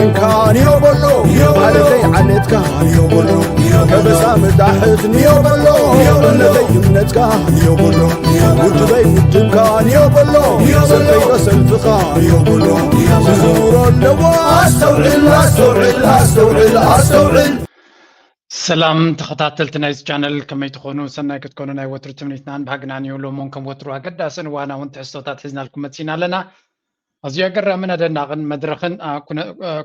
እንካ ንዮ በሎ፣ ዓሌተይ ዓሌትካ ንዮ በሎ፣ ከበሳ መታሕት ንዮ በሎ፣ እምነተይ እምነትካ ንዮ በሎ፣ ውድበይ ውድብካ ንዮ በሎ፣ ሰልፈይ ዶ ሰልፍኻ ንዮ በሎ፣ ዝዝውሮ ኣለዎ። ኣስተውዕል ኣስተውዕል ኣስተውዕል ኣስተውዕል። ሰላም ተኸታተልቲ ናይዚ ቻነል፣ ከመይ ትኾኑ? ሰናይ ክትኮኑ ናይ ወትሩ ትምኒትናን ባህግናን እዩ። ሎሞን ከም ወትሩ ኣገዳስን እዋናውን ትሕዝቶታት ሒዝናልኩም መጺና ኣለና። ኣዝዩ ኣገራምን ኣደናቕን መድረኽን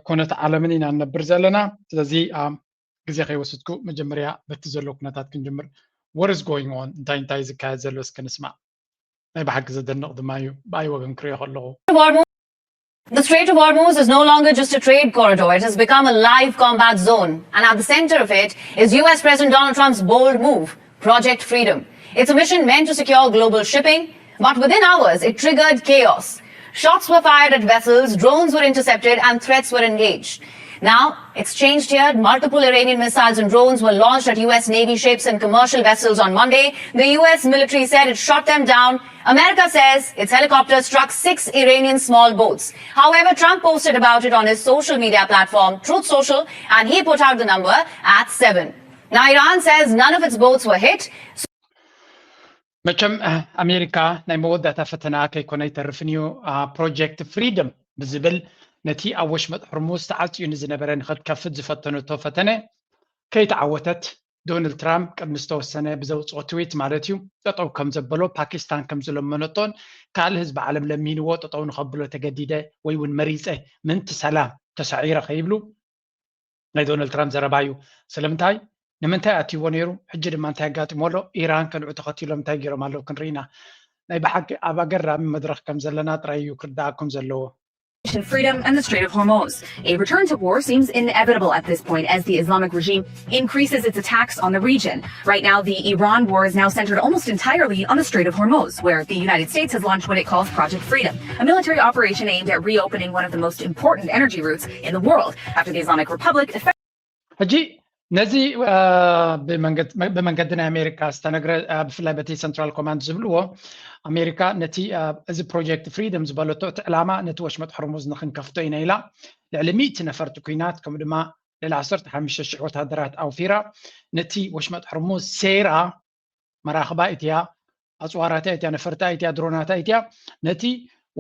ኩነት ዓለምን ኢና ንነብር ዘለና። ስለዚ ግዜ ከይወስድኩ መጀመርያ በቲ ዘሎ ኩነታት ክንጅምር። What is going on? እንታይ እንታይ ዝካየድ ዘሎ እስከ ንስማዕ። ናይ ብሓቂ ዘደንቕ ድማ እዩ ብኣይ ወገን ክሪኦ ከለኹ። The Strait of Hormuz is no longer just a trade corridor, it has become a live combat zone. And at the center of it is U S President Donald Trump's bold move, Project Freedom. It's a mission meant to secure global shipping, but within hours, it triggered chaos. Shots were fired at vessels, drones were intercepted, and threats were engaged. Now, it's changed here. Multiple Iranian missiles and drones were launched at U S Navy ships and commercial vessels on Monday. The U S military said it shot them down. America says its helicopter struck six Iranian small boats. However, Trump posted about it on his social media platform, Truth Social, and he put out the number at seven. Now, Iran says none of its boats were hit. መቸም ኣሜሪካ ናይ መወዳእታ ፈተና ከይኮነ ኣይተርፍን እዩ። ፕሮጀክት ፍሪደም ብዝብል ነቲ ኣብ ወሽመጥ ሕርሙዝ ተዓፅዩ ንዝነበረ ንክትከፍት ዝፈተነቶ ፈተነ ከይተዓወተት፣ ዶናልድ ትራምፕ ቅድሚ ዝተወሰነ ብዘውፅኦ ትዊት ማለት እዩ፣ ጠጠው ከም ዘበሎ፣ ፓኪስታን ከም ዝለመነቶን ካልእ ህዝቢ ዓለም ለሚንዎ ጠጠው ንኸብሎ ተገዲደ ወይ እውን መሪፀ ምንቲ ሰላም ተሳዒረ ከይብሉ ናይ ዶናልድ ትራምፕ ዘረባ እዩ። ስለምንታይ? ንምንታይ ኣትይዎ ነይሩ? ሕጂ ድማ እንታይ ኣጋጢሞ ኣሎ? ኢራን ከንዑ ተኸቲሎም እንታይ ገይሮም ኣለዉ ክንርኢ ኢና። ናይ ብሓቂ ኣብ ኣገራሚ መድረኽ ከም ዘለና ጥራይ እዩ ክርድኣኩም ዘለዎ። Freedom and the Strait of Hormuz. A return to war seems inevitable at this point as the Islamic regime increases its attacks on the region. Right now, the Iran war is now centered almost entirely on the Strait of Hormuz, where the United States has launched what it calls Project Freedom, a military operation aimed at reopening one of the most important energy routes in the world after the Islamic Republic ሕጂ ነዚ ብመንገዲ ናይ ኣሜሪካ ዝተነግረ፣ ብፍላይ በቲ ሰንትራል ኮማንድ ዝብልዎ፣ ኣሜሪካ ነቲ እዚ ፕሮጀክት ፍሪደም ዝበለቶ እቲ ዕላማ ነቲ ወሽመጥ ሕርሙዝ ንክንከፍቶ ኢና ኢላ። ልዕሊ ሚእቲ ነፈርቲ ኩናት ከምኡ ድማ ልዕሊ ዓሰርተ ሓሙሽተ ሽሕ ወታደራት ኣውፊራ ነቲ ወሽመጥ ሕርሙዝ ሴራ መራኽባ ኢትያ፣ ኣፅዋራታ ኢትያ፣ ነፈርታ ኢትያ፣ ድሮናታ ኢትያ፣ ነቲ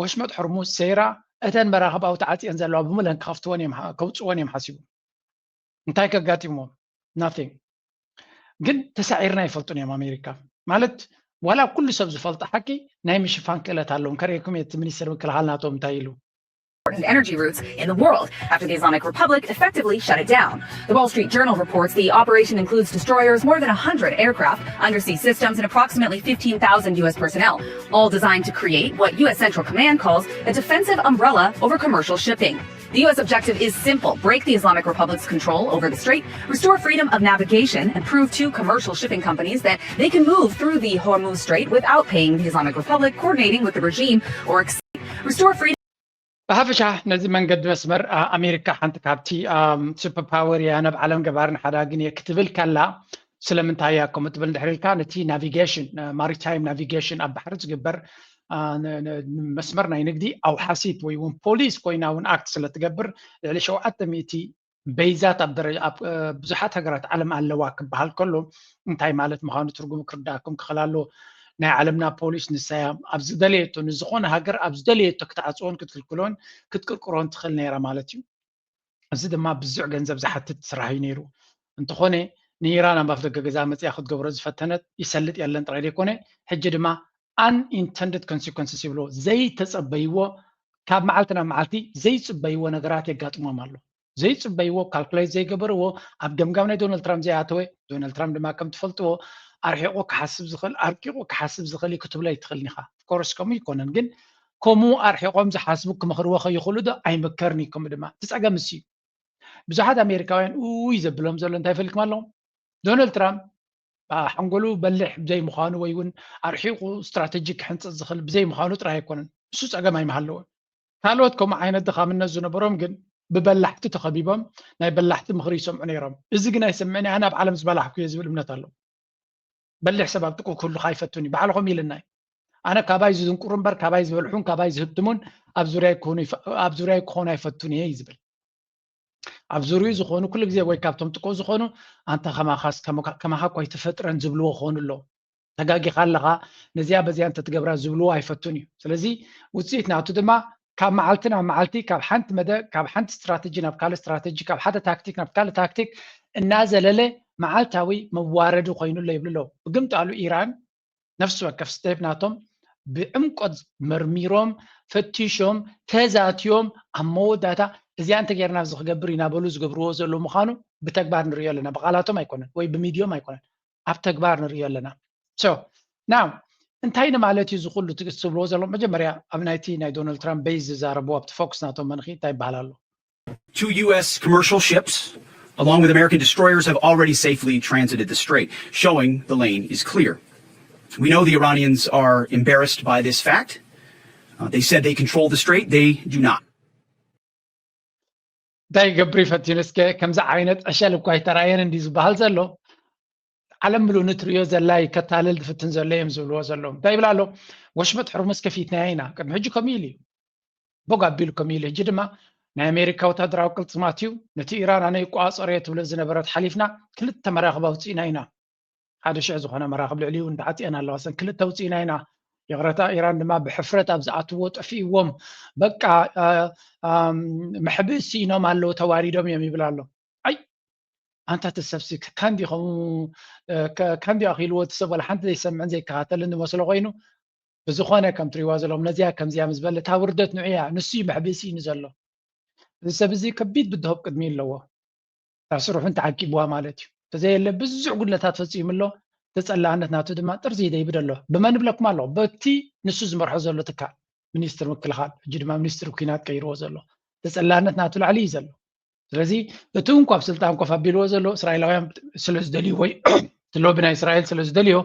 ወሽመጥ ሕርሙዝ ሴራ እተን መራኽብ ኣብኡ ተዓፅየን ዘለዋ ብምለን ክኸፍትወን እዮም ከውፅወን እዮም ሓሲቡ። እንታይ ከጋጢምዎም? Nothing። ግን ተሳዒርና ኣይፈልጡን እዮም ኣሜሪካ። ማለት ዋላ ኩሉ ሰብ ዝፈልጦ ሓቂ ናይ ምሽፋን ክእለት ኣለዎም። ከርእየኩም እየ እቲ ሚኒስትር ምክልኻል ናቶም እንታይ ኢሉ። Important energy routes in the world after the Islamic Republic effectively shut it down. The Wall Street Journal reports the operation includes destroyers, more than one hundred aircraft, undersea systems, and approximately fifteen thousand U S personnel, all designed to create what U S Central Command calls a defensive umbrella over commercial shipping. The U S objective is simple: break the Islamic Republic's control over the strait, restore freedom of navigation, and prove to commercial shipping companies that they can move through the Hormuz Strait without paying the Islamic Republic, coordinating with the regime, or restore freedom. ብሓፈሻ ነዚ መንገዲ መስመር ኣሜሪካ ሓንቲ ካብቲ ሱፐር ፓወር እያ፣ ናብ ዓለም ገባርን ሓዳግን እየ ክትብል ከላ ስለምንታይ እያ ከምኡ ትብል እንድሕር ኢልካ፣ ነቲ ናቪጌሽን፣ ማሪታይም ናቪጌሽን ኣብ ባሕሪ ዝግበር መስመር ናይ ንግዲ ኣውሓሲት ወይ እውን ፖሊስ ኮይና እውን ኣክት ስለትገብር ልዕሊ ሸውዓተ ሚእቲ በይዛት ኣብ ደረጃ ኣብ ብዙሓት ሃገራት ዓለም ኣለዋ ክበሃል ከሎ እንታይ ማለት ምዃኑ ትርጉሙ ክርዳእኩም ክኽእል ኣለዎ። ናይ ዓለምና ፖሊስ ንሳያ ኣብ ዝደለየቶ ንዝኾነ ሃገር ኣብ ዝደለየቶ ክትዓፅዎን ክትክልክሎን ክትቅርቅሮን ትኽእል ነይራ ማለት እዩ። እዚ ድማ ብዙሕ ገንዘብ ዝሓትት ስራሕ እዩ ነይሩ። እንተኾነ ንኢራን ኣብ ኣፍደገ ገዛ መፅያ ክትገብሮ ዝፈተነት ይሰልጥ የለን ጥራይ ዘይኮነ ሕጂ ድማ unintended consequences ይብሎ ዘይተፀበይዎ ካብ መዓልቲ ናብ መዓልቲ ዘይፅበይዎ ነገራት የጋጥሞም ኣሎ። ዘይፅበይዎ ካልኩሌት ዘይገበርዎ ኣብ ገምጋም ናይ ዶናልድ ትራምፕ ዘይኣተወ ዶናልድ ትራምፕ ድማ ከም ትፈልጥዎ ኣርሒቑ ክሓስብ ዝኽእል ኣርቂቑ ክሓስብ ዝኽእል እዩ ክትብሎ ኣይትኽእልን ኢኻ። ኦፍኮርስ ከምኡ ይኮነን ግን ከምኡ ኣርሒቖም ዝሓስቡ ክመኽርዎ ከይኽእሉ ዶ ኣይምከርን እዩ። ከምኡ ድማ እቲ ፀገም እሱ እዩ። ብዙሓት ኣሜሪካውያን ኡይ ዘብሎም ዘሎ እንታይ ፈልክም ኣለኹም ዶናልድ ትራምፕ ሓንጎሉ በሊሕ ብዘይምዃኑ ወይ እውን ኣርሒቑ ስትራተጂ ክሕንፅፅ ዝኽእል ብዘይምዃኑ ጥራይ ኣይኮነን። እሱ ፀገም ኣይምሃለዎን። ካልኦት ከምኡ ዓይነት ድኻምነት ዝነበሮም ግን ብበላሕቲ ተኸቢቦም ናይ በላሕቲ ምኽሪ ይሰምዑ ነይሮም። እዚ ግን ኣይሰምዕን እየ ኣነ ኣብ ዓለም ዝበላሕኩ እየ ዝብል እምነት ኣሎ። በሊሕ ሰብ ኣብ ጥቁ ክህሉኻ ኣይፈቱን እዩ ባዕልኹም ኢልና እዩ። ኣነ ካባይ ዝዝንቁሩ እምበር ካባይ ዝበልሑን ካባይ ዝህብትሙን ኣብ ዙርያይ ክኾኑ ኣይፈቱን እየ እዩ ዝብል። ኣብ ዙርዩ ዝኾኑ ኩሉ ግዜ ወይ ካብቶም ጥቁ ዝኾኑ ኣንታ ከማኻስ ከማኻ እኳ ኣይተፈጥረን ዝብልዎ ክኾኑ ኣለዉ። ተጋጊኻ ኣለኻ፣ ነዚኣ በዚኣ እንተትገብራ ዝብልዎ ኣይፈቱን እዩ። ስለዚ ውፅኢት ናቱ ድማ ካብ መዓልቲ ናብ መዓልቲ ካብ ሓንቲ መደ ካብ ሓንቲ ስትራተጂ ናብ ካልእ ስትራተጂ ካብ ሓደ ታክቲክ ናብ ካልእ ታክቲክ እናዘለለ መዓልታዊ መዋረዲ ኮይኑ ኣሎ ይብሉ ኣለዉ። ብግምጣሉ ኢራን ነፍሲ ወከፍ ስቴፕ ናቶም ብዕምቆት መርሚሮም ፈቲሾም ተዛትዮም ኣብ መወዳእታ እዚኣ እንተጌርና እዚ ክገብር ኢና በሉ ዝገብርዎ ዘሎ ምዃኑ ብተግባር ንሪኦ ኣለና። ብቓላቶም ኣይኮነን ወይ ብሚድዮም ኣይኮነን፣ ኣብ ተግባር ንሪኦ ኣለና። So now እንታይ ንማለት እዩ ዝኩሉ ትብልዎ ዘሎ? መጀመርያ ኣብ ናይቲ ናይ ዶናልድ ትራምፕ ቤዝ ዝዛረብዎ ኣብቲ ፎክስ ናቶም መንኺ እንታይ ይበሃል ኣሎ? Two U S commercial ships, along with American destroyers, have already safely transited the strait, showing the lane is clear. We know the Iranians are embarrassed by this fact. Uh, they said they control the strait. They do not. እንታይ ይገብር ይፈትኑ እስከ ከምዚ ዓይነት ዕሸል እኳ ኣይተራየን እንዲ ዝበሃል ዘሎ ዓለም ምሉ ንትሪዮ ዘላ ይከታለል ዝፍትን ዘሎ እዮም ዝብልዎ ዘለዉ እንታይ ይብል ኣሎ ወሽመጥ ሕርሙስ ከፊትና ኢና ቅድሚ ሕጂ ከምኡ ኢሉ እዩ ቦግ ኣቢሉ ከምኡ ኢሉ ሕጂ ድማ ናይ ኣሜሪካ ወታደራዊ ቅልፅማት እዩ ነቲ ኢራን ኣነ ይቋፀሮ እየ ትብሎ ዝነበረት ሓሊፍና ክልተ መራኽብ ኣውፅእና ኢና ሓደ ሽሕ ዝኾነ መራኽብ ልዕሊኡ እንዳዓፅየን ኣለዋ ሰን ክልተ ኣውፅእና ኢና ይቕረታ ኢራን ድማ ብሕፍረት ኣብ ዝኣትዎ ጠፊእዎም በቃ መሕብእ ስኢኖም ኣለዉ ተዋሪዶም እዮም ይብል ኣሎ ኣይ ኣንታ እቲ ሰብሲ ካንዲ ከምኡ ካንዲ ኣኺልዎ እቲ ሰብ ወላ ሓንቲ ዘይሰምዕን ዘይከታተልን ዝመስሎ ኮይኑ ብዝኾነ ከም ትሪዋ ዘለዎም ነዚኣ ከምዚኣ ምስ በለ እታ ውርደት ንዑ እያ ንሱ እዩ መሕብእ ስኢኑ ዘሎ እዚ ሰብ እዚ ከቢድ ብድሆ ኣብ ቅድሚ ኣለዎ እታ ስርሑ እንተዓቂብዋ ማለት እዩ ተዘየለ ብዙሕ ጉድለታት ፈፂሙ ኣሎ ተፀላእነት ናቱ ድማ ጥርዚ ይደይብድ ኣሎ ብመን ይብለኩም ኣሎ በቲ ንሱ ዝመርሖ ዘሎ ትካል ሚኒስትር ምክልኻል ሕጂ ድማ ሚኒስትር ኩናት ቀይርዎ ዘሎ ተፀላእነት ናቱ ላዕሊ እዩ ዘሎ ስለዚ እቲ እንኳ ኣብ ስልጣን ኮፍ ኣቢልዎ ዘሎ እስራኤላውያን ስለ ዝደልዩ ወይ እቲ ሎቢ ናይ እስራኤል ስለ ዝደልዮ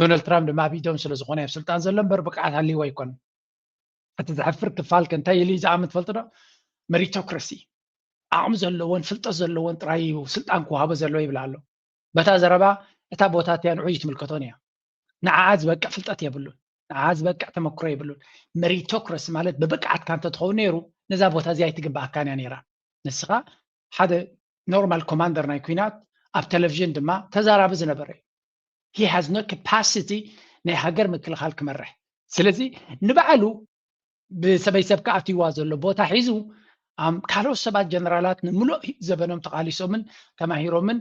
ዶናልድ ትራምፕ ድማ ኣብ ኢዶም ስለ ዝኾነ ኣብ ስልጣን ዘሎ እምበር ብቅዓት ሃልይዎ ኣይኮነን እቲ ዘሕፍር ክፋል ከ እንታይ ኢሉ ዝኣምን ትፈልጡ ዶ መሪቶክራሲ ዓቕሚ ዘለዎን ፍልጠት ዘለዎን ጥራይ እዩ ስልጣን ክወሃቦ ዘለዎ ይብል ኣሎ በታ ዘረባ እታ ቦታ እቲያ ንዑ ይትምልከቶን እያ ንዓዓ ዝበቅዕ ፍልጠት የብሉን ንዓዓ ዝበቅዕ ተመክሮ የብሉን መሪቶክራሲ ማለት ብብቅዓትካ እንተትኸውን ነይሩ ነዛ ቦታ እዚኣ ኣይትግባኣካን እያ ነይራ ንስኻ ሓደ ኖርማል ኮማንደር ናይ ኩናት ኣብ ቴሌቪዥን ድማ ተዛራቢ ዝነበረ እዩ he has no capacity ናይ ሃገር ምክልኻል ክመርሕ ስለዚ ንባዕሉ ብሰበይ ሰብ ክኣትይዋ ዘሎ ቦታ ሒዙ ካልኦት ሰባት ጀነራላት ንምሉእ ዘበኖም ተቃሊሶምን ተማሂሮምን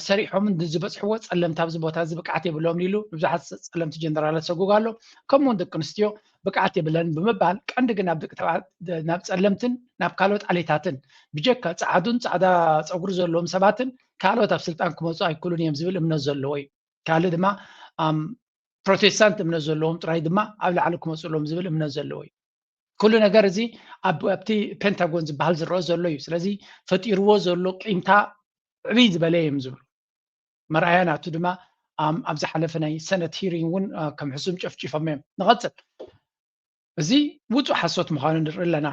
ሰሪሖምን ዝበፅሕዎ ፀለምቲ ኣብዚ ቦታ እዚ ብቅዓት የብሎም ኢሉ ብዙሓት ፀለምቲ ጀነራላት ሰጉግ ኣሎ ከምኡውን ደቂ ኣንስትዮ ብቅዓት የብለን ብምባል ቀንዲ ግን ኣብ ደቂ ተባዕት ናብ ፀለምትን ናብ ካልኦት ዓሌታትን ብጀካ ፃዓዱን ፃዕዳ ፀጉሪ ዘለዎም ሰባትን ካልኦት ኣብ ስልጣን ክመፁ ኣይክእሉን እዮም ዝብል እምነት ዘለዎ እዩ ካልእ ድማ ፕሮቴስታንት እምነት ዘለዎም ጥራይ ድማ ኣብ ላዕሊ ክመፁ ኣለዎም ዝብል እምነት ዘለዎ እዩ ኩሉ ነገር እዚ ኣብቲ ፔንታጎን ዝበሃል ዝረአ ዘሎ እዩ ስለዚ ፈጢርዎ ዘሎ ቂምታ ዕብይ ዝበለ እዮም ዝብሉ መርኣያ ናቱ ድማ ኣብ ዝሓለፈ ናይ ሰነት ሂሪንግ እውን ከም ሕሱም ጨፍጪፎም እዮም ንቐፅል እዚ ውፁእ ሓሶት ምዃኑ ንርኢ ኣለና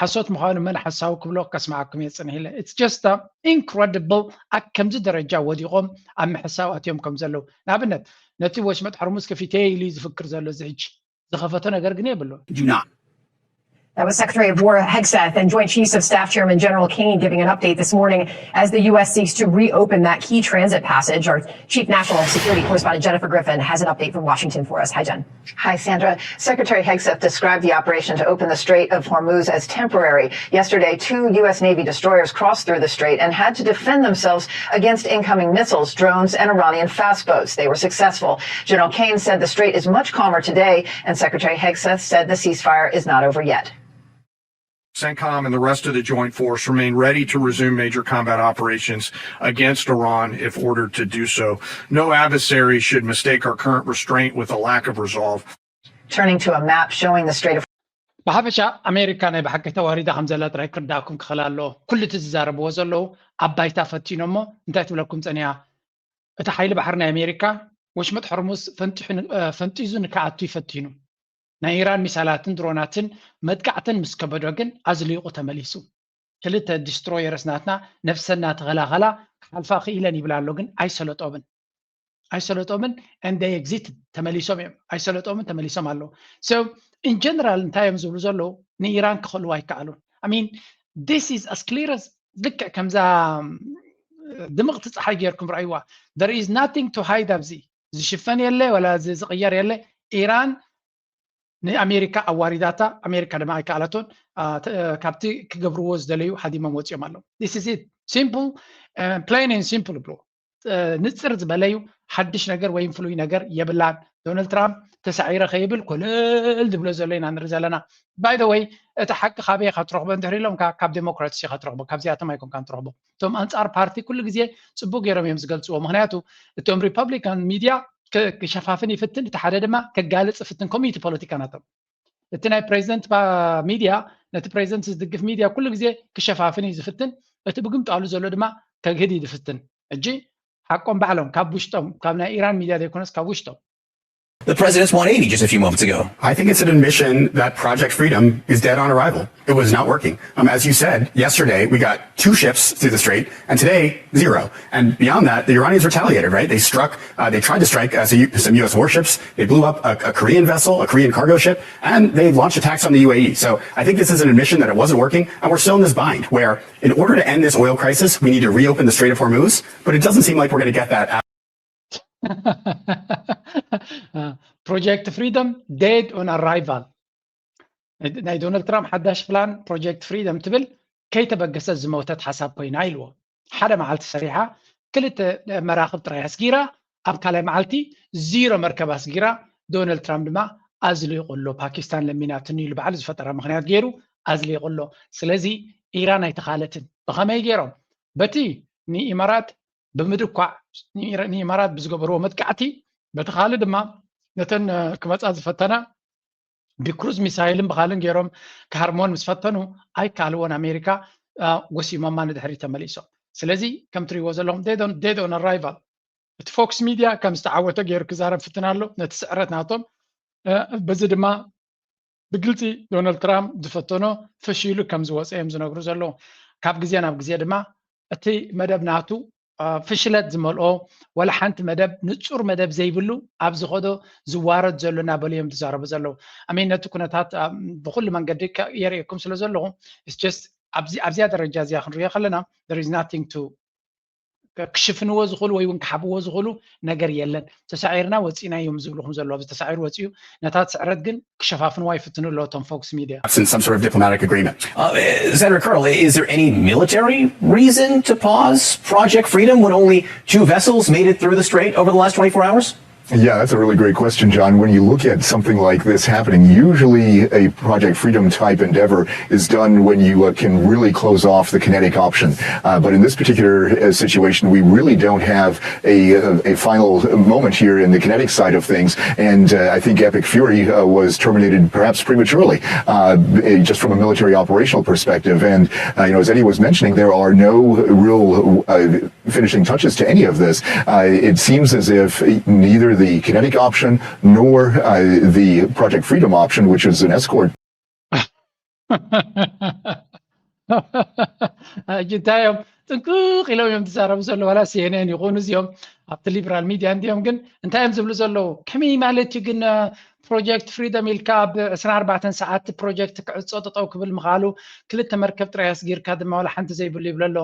ሓሶት ምዃኑ መን ሓሳዊ ክብሎ ከስምዓኩም እየ ፅንሕ ኢለ it's just incredible ኣብ ከምዚ ደረጃ ወዲቖም ኣብ ምሕሳው ኣትዮም ከም ዘለዉ ንኣብነት ነቲ ወሽመጥ ሕርሙዝ ከፊተ ኢሉ ዝፍክር ዘሎ እዚ ሕጂ ዝኸፈቶ ነገር ግን የብሉን do not. That was Secretary of War Hegseth and Joint Chiefs of Staff Chairman General Caine giving an update this morning as the U S seeks to reopen that key transit passage. Our Chief National Security Correspondent Jennifer Griffin has an update from Washington for us. Hi, Jen. Hi, Sandra. Secretary Hegseth described the operation to open the Strait of Hormuz as temporary. Yesterday, two U S Navy destroyers crossed through the strait and had to defend themselves against incoming missiles, drones, and Iranian fast boats. They were successful. General Caine said the strait is much calmer today, and Secretary Hegseth said the ceasefire is not over yet. CENTCOM and the rest of the joint force remain ready to resume major combat operations against Iran if ordered to do so. No adversary should mistake our current restraint with a lack of resolve. Turning to a map showing the Strait of ብሓፈሻ ኣሜሪካ ናይ ብሓቂ ተዋሪዳ ከም ዘላ ጥራይ ክርዳእኩም ክኽእል ኣለዎ ኩሉ እቲ ዝዛረብዎ ዘለዉ ኣብ ባይታ ፈቲኖሞ እንታይ ትብለኩም ፀኒያ እቲ ሓይሊ ባሕሪ ናይ ኣሜሪካ ወሽመጥ ሕርሙስ ፈንጢዙ ንክኣቱ ይፈቲኑ ናይ ኢራን ሚሳላትን ድሮናትን መጥቃዕትን ምስ ከበዶ ግን ኣዝሊቑ ተመሊሱ ክልተ ዲስትሮየርስ ናትና ነብሰና ተኸላኸላ ክሓልፋ ክኢለን ይብል ኣሎ ግን ኣይሰለጦምን ኣይሰለጦምን and they exit ተመሊሶም እዮም ኣይሰለጦምን ተመሊሶም ኣለዉ so in general እንታይ እዮም ዝብሉ ዘለዉ ንኢራን ክኽእልዋ ኣይከኣሉን I mean this is as clear as ልክዕ ከምዛ ድምቕቲ ፀሓይ ጌርኩም ረኣይዋ። There is nothing to hide ኣብዚ። ዝሽፈን የለ ወላ ዝቕየር የለ። ኢራን ንኣሜሪካ ኣዋሪዳታ፣ ኣሜሪካ ድማ ኣይከኣለቶን። ካብቲ ክገብርዎ ዝደለዩ ሃዲሞም ወፂኦም ኣለዉ። Simple፣ plain and simple ብሎ ንፅር ዝበለዩ። ሓድሽ ነገር ወይም ፍሉይ ነገር የብላን። ዶናልድ ትራምፕ ተሳዒረ ከይብል ኮለል ዝብሎ ዘሎ ኢና ንርኢ ዘለና። By the way፣ እቲ ሓቂ ካበይ ኢኻ ትረኽቦ እንድሕር ኢሎም ካብ ዴሞክራትስ ኢኻ ትረኽቦ፣ ካብዚኣቶም ኣይኮንካን ትረኽቦ። እቶም ኣንፃር ፓርቲ ኩሉ ግዜ ፅቡቅ ገይሮም እዮም ዝገልፅዎ። ምክንያቱ እቶም ሪፐብሊካን ሚድያ ክሸፋፍን ይፍትን፣ እቲ ሓደ ድማ ከጋልፅ ይፍትን። ኮሚኒቲ ፖለቲካ ናቶም። እቲ ናይ ፕሬዚደንት ሚድያ ነቲ ፕሬዚደንት ዝድግፍ ሚድያ ኩሉ ግዜ ክሸፋፍን እዩ ዝፍትን። እቲ ብግምጣሉ ዘሎ ድማ ከግህድ እዩ ዝፍትን። እጂ ሓቆም ባዕሎም ካብ ውሽጦም፣ ካብ ናይ ኢራን ሚድያ ዘይኮነስ ካብ ውሽጦም። The president's one eighty just a few moments ago. I think it's an admission that Project Freedom is dead on arrival. It was not working. Um, as you said, yesterday we got two ships through the strait, and today, zero. And beyond that, the Iranians retaliated, right? They struck, uh, they tried to strike uh, some U S warships. They blew up a, a Korean vessel, a Korean cargo ship, and they launched attacks on the U A E. So I think this is an admission that it wasn't working, and we're still in this bind where, in order to end this oil crisis, we need to reopen the Strait of Hormuz, but it doesn't seem like we're going to get that. Project Freedom dead on arrival። ናይ ዶናልድ ትራምፕ ሓዳሽ ፕላን ፕሮጀክት ፍሪደም ትብል ከይተበገሰት ዝመውተት ሓሳብ ኮይና ኢልዎ። ሓደ መዓልቲ ሰሪሓ ክልተ መራኽብ ጥራይ ኣስጊራ፣ ኣብ ካልኣይ መዓልቲ ዚሮ መርከብ ኣስጊራ። ዶናልድ ትራምፕ ድማ ኣዝሊቑ ኣሎ። ፓኪስታን ለሚናትኒ ኢሉ ባዕሉ ዝፈጠራ ምኽንያት ገይሩ ኣዝሊቑ ኣሎ። ስለዚ ኢራን ኣይተኻለትን። ብኸመይ ገይሮም? በቲ ንኢማራት ብምድኳዕ ንኢማራት ብዝገበርዎ መጥቃዕቲ፣ በቲ ካልእ ድማ ነተን ክመፃ ዝፈተና ብክሩዝ ሚሳይልን ብካልን ገይሮም ክሃርሞን ምስ ፈተኑ ኣይከኣልዎን። ኣሜሪካ ጎሲሞማ ንድሕሪ ተመሊሶም። ስለዚ ከም ትሪእዎ ዘለኹም dead on arrival። እቲ ፎክስ ሚድያ ከም ዝተዓወተ ገይሩ ክዛረብ ፍትን ኣሎ ነቲ ስዕረት ናቶም። በዚ ድማ ብግልፂ ዶናልድ ትራምፕ ዝፈተኖ ፈሺሉ ከም ዝወፀ እዮም ዝነግሩ ዘለዉ። ካብ ግዜ ናብ ግዜ ድማ እቲ መደብ ናቱ ፍሽለት ዝመልኦ፣ ዋላ ሓንቲ መደብ ንፁር መደብ ዘይብሉ ኣብ ዝኸዶ ዝዋረድ ዘሎ እናበሉ እዮም ዝዛረቡ ዘለዉ። ኣሜን ነቲ ኩነታት ብኩሉ መንገዲ የርእየኩም ስለ ዘለኹ ኣብዚኣ ደረጃ እዚኣ ክንሪኦ ከለና there is nothing to ክሽፍንዎ ዝኽእሉ ወይ እውን ክሓብዎ ዝኽእሉ ነገር የለን። ተሳዒርና ወፂና እዮም ዝብልኹም ዘለዉ። ኣብዚ ተሳዒሩ ወፂኡ ነታ ስዕረት ግን ክሸፋፍንዋ ይፍትኑ ኣለዉ እቶም ፎክስ ሚድያ። Absent some sort of diplomatic agreement. Uh, Senator Colonel, is there any military reason to pause Project Freedom when only two vessels made it through the strait over the last twenty-four hours? Yeah, that's a really great question, John. When you look at something like this happening, usually a Project Freedom type endeavor is done when you uh, can really close off the kinetic option. Uh, but in this particular uh, situation, we really don't have a, a, final moment here in the kinetic side of things. And uh, I think Epic Fury uh, was terminated perhaps prematurely, uh, just from a military operational perspective. And uh, you know, as Eddie was mentioning, there are no real uh, finishing touches to any of this. Uh, it seems as if neither the kinetic option nor uh, the Project Freedom option, which is an escort. ሕጂ እንታይ እዮም ጥንቅቕ ኢሎም እዮም ዝዛረቡ ዘለዉ። ዋላ ሲኤንኤን ይኾኑ እዚኦም ኣብቲ ሊብራል ሚድያ እንዲኦም ግን እንታይ እዮም ዝብሉ ዘለዉ? ከመይ ማለት እዩ ግን ፕሮጀክት ፍሪደም ኢልካ ኣብ ዕስራን ኣርባዕተን ሰዓት ፕሮጀክት ክዕፆ ጠጠው ክብል ምኻሉ ክልተ መርከብ ጥራይ ኣስጊርካ ድማ ዋላ ሓንቲ ዘይብሉ ይብሎ ኣሎ።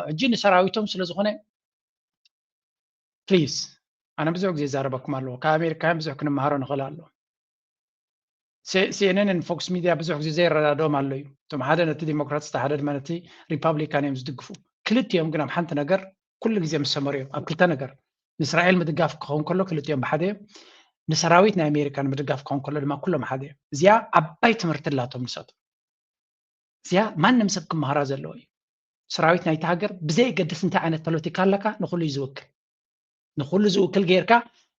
ሕጂ ንሰራዊቶም ስለ ዝኾነ ፕሊዝ ኣነ ብዙሕ ግዜ ይዛረበኩም ኣለዎ። ካብ ኣሜሪካውያን ብዙሕ ክንመሃሮ ንኽእል ኣሎ። ሲኤንኤንን ፎክስ ሚድያ ብዙሕ ግዜ ዘይረዳድኦም ኣሎ እዩ። እቶም ሓደ ነቲ ዲሞክራትስ፣ እቲ ሓደ ድማ ነቲ ሪፓብሊካን እዮም ዝድግፉ። ክልቲኦም ግን ኣብ ሓንቲ ነገር ኩሉ ግዜ ምስ ሰመሩ እዮም። ኣብ ክልተ ነገር ንእስራኤል ምድጋፍ ክኸውን ከሎ ክልቲኦም ብሓደ እዮም። ንሰራዊት ናይ ኣሜሪካ ንምድጋፍ ክኸውን ከሎ ድማ ኩሎም ሓደ እዮም። እዚኣ ዓባይ ትምህርቲ ኣላቶም ንሳቶም። እዚኣ ማንም ሰብ ክመሃራ ዘለዎ እዩ። ሰራዊት ናይቲ ሃገር ብዘየገድስ እንታይ ዓይነት ፖለቲካ ኣለካ ንኩሉ እዩ ዝውክል። ንኩሉ ዝውክል ጌርካ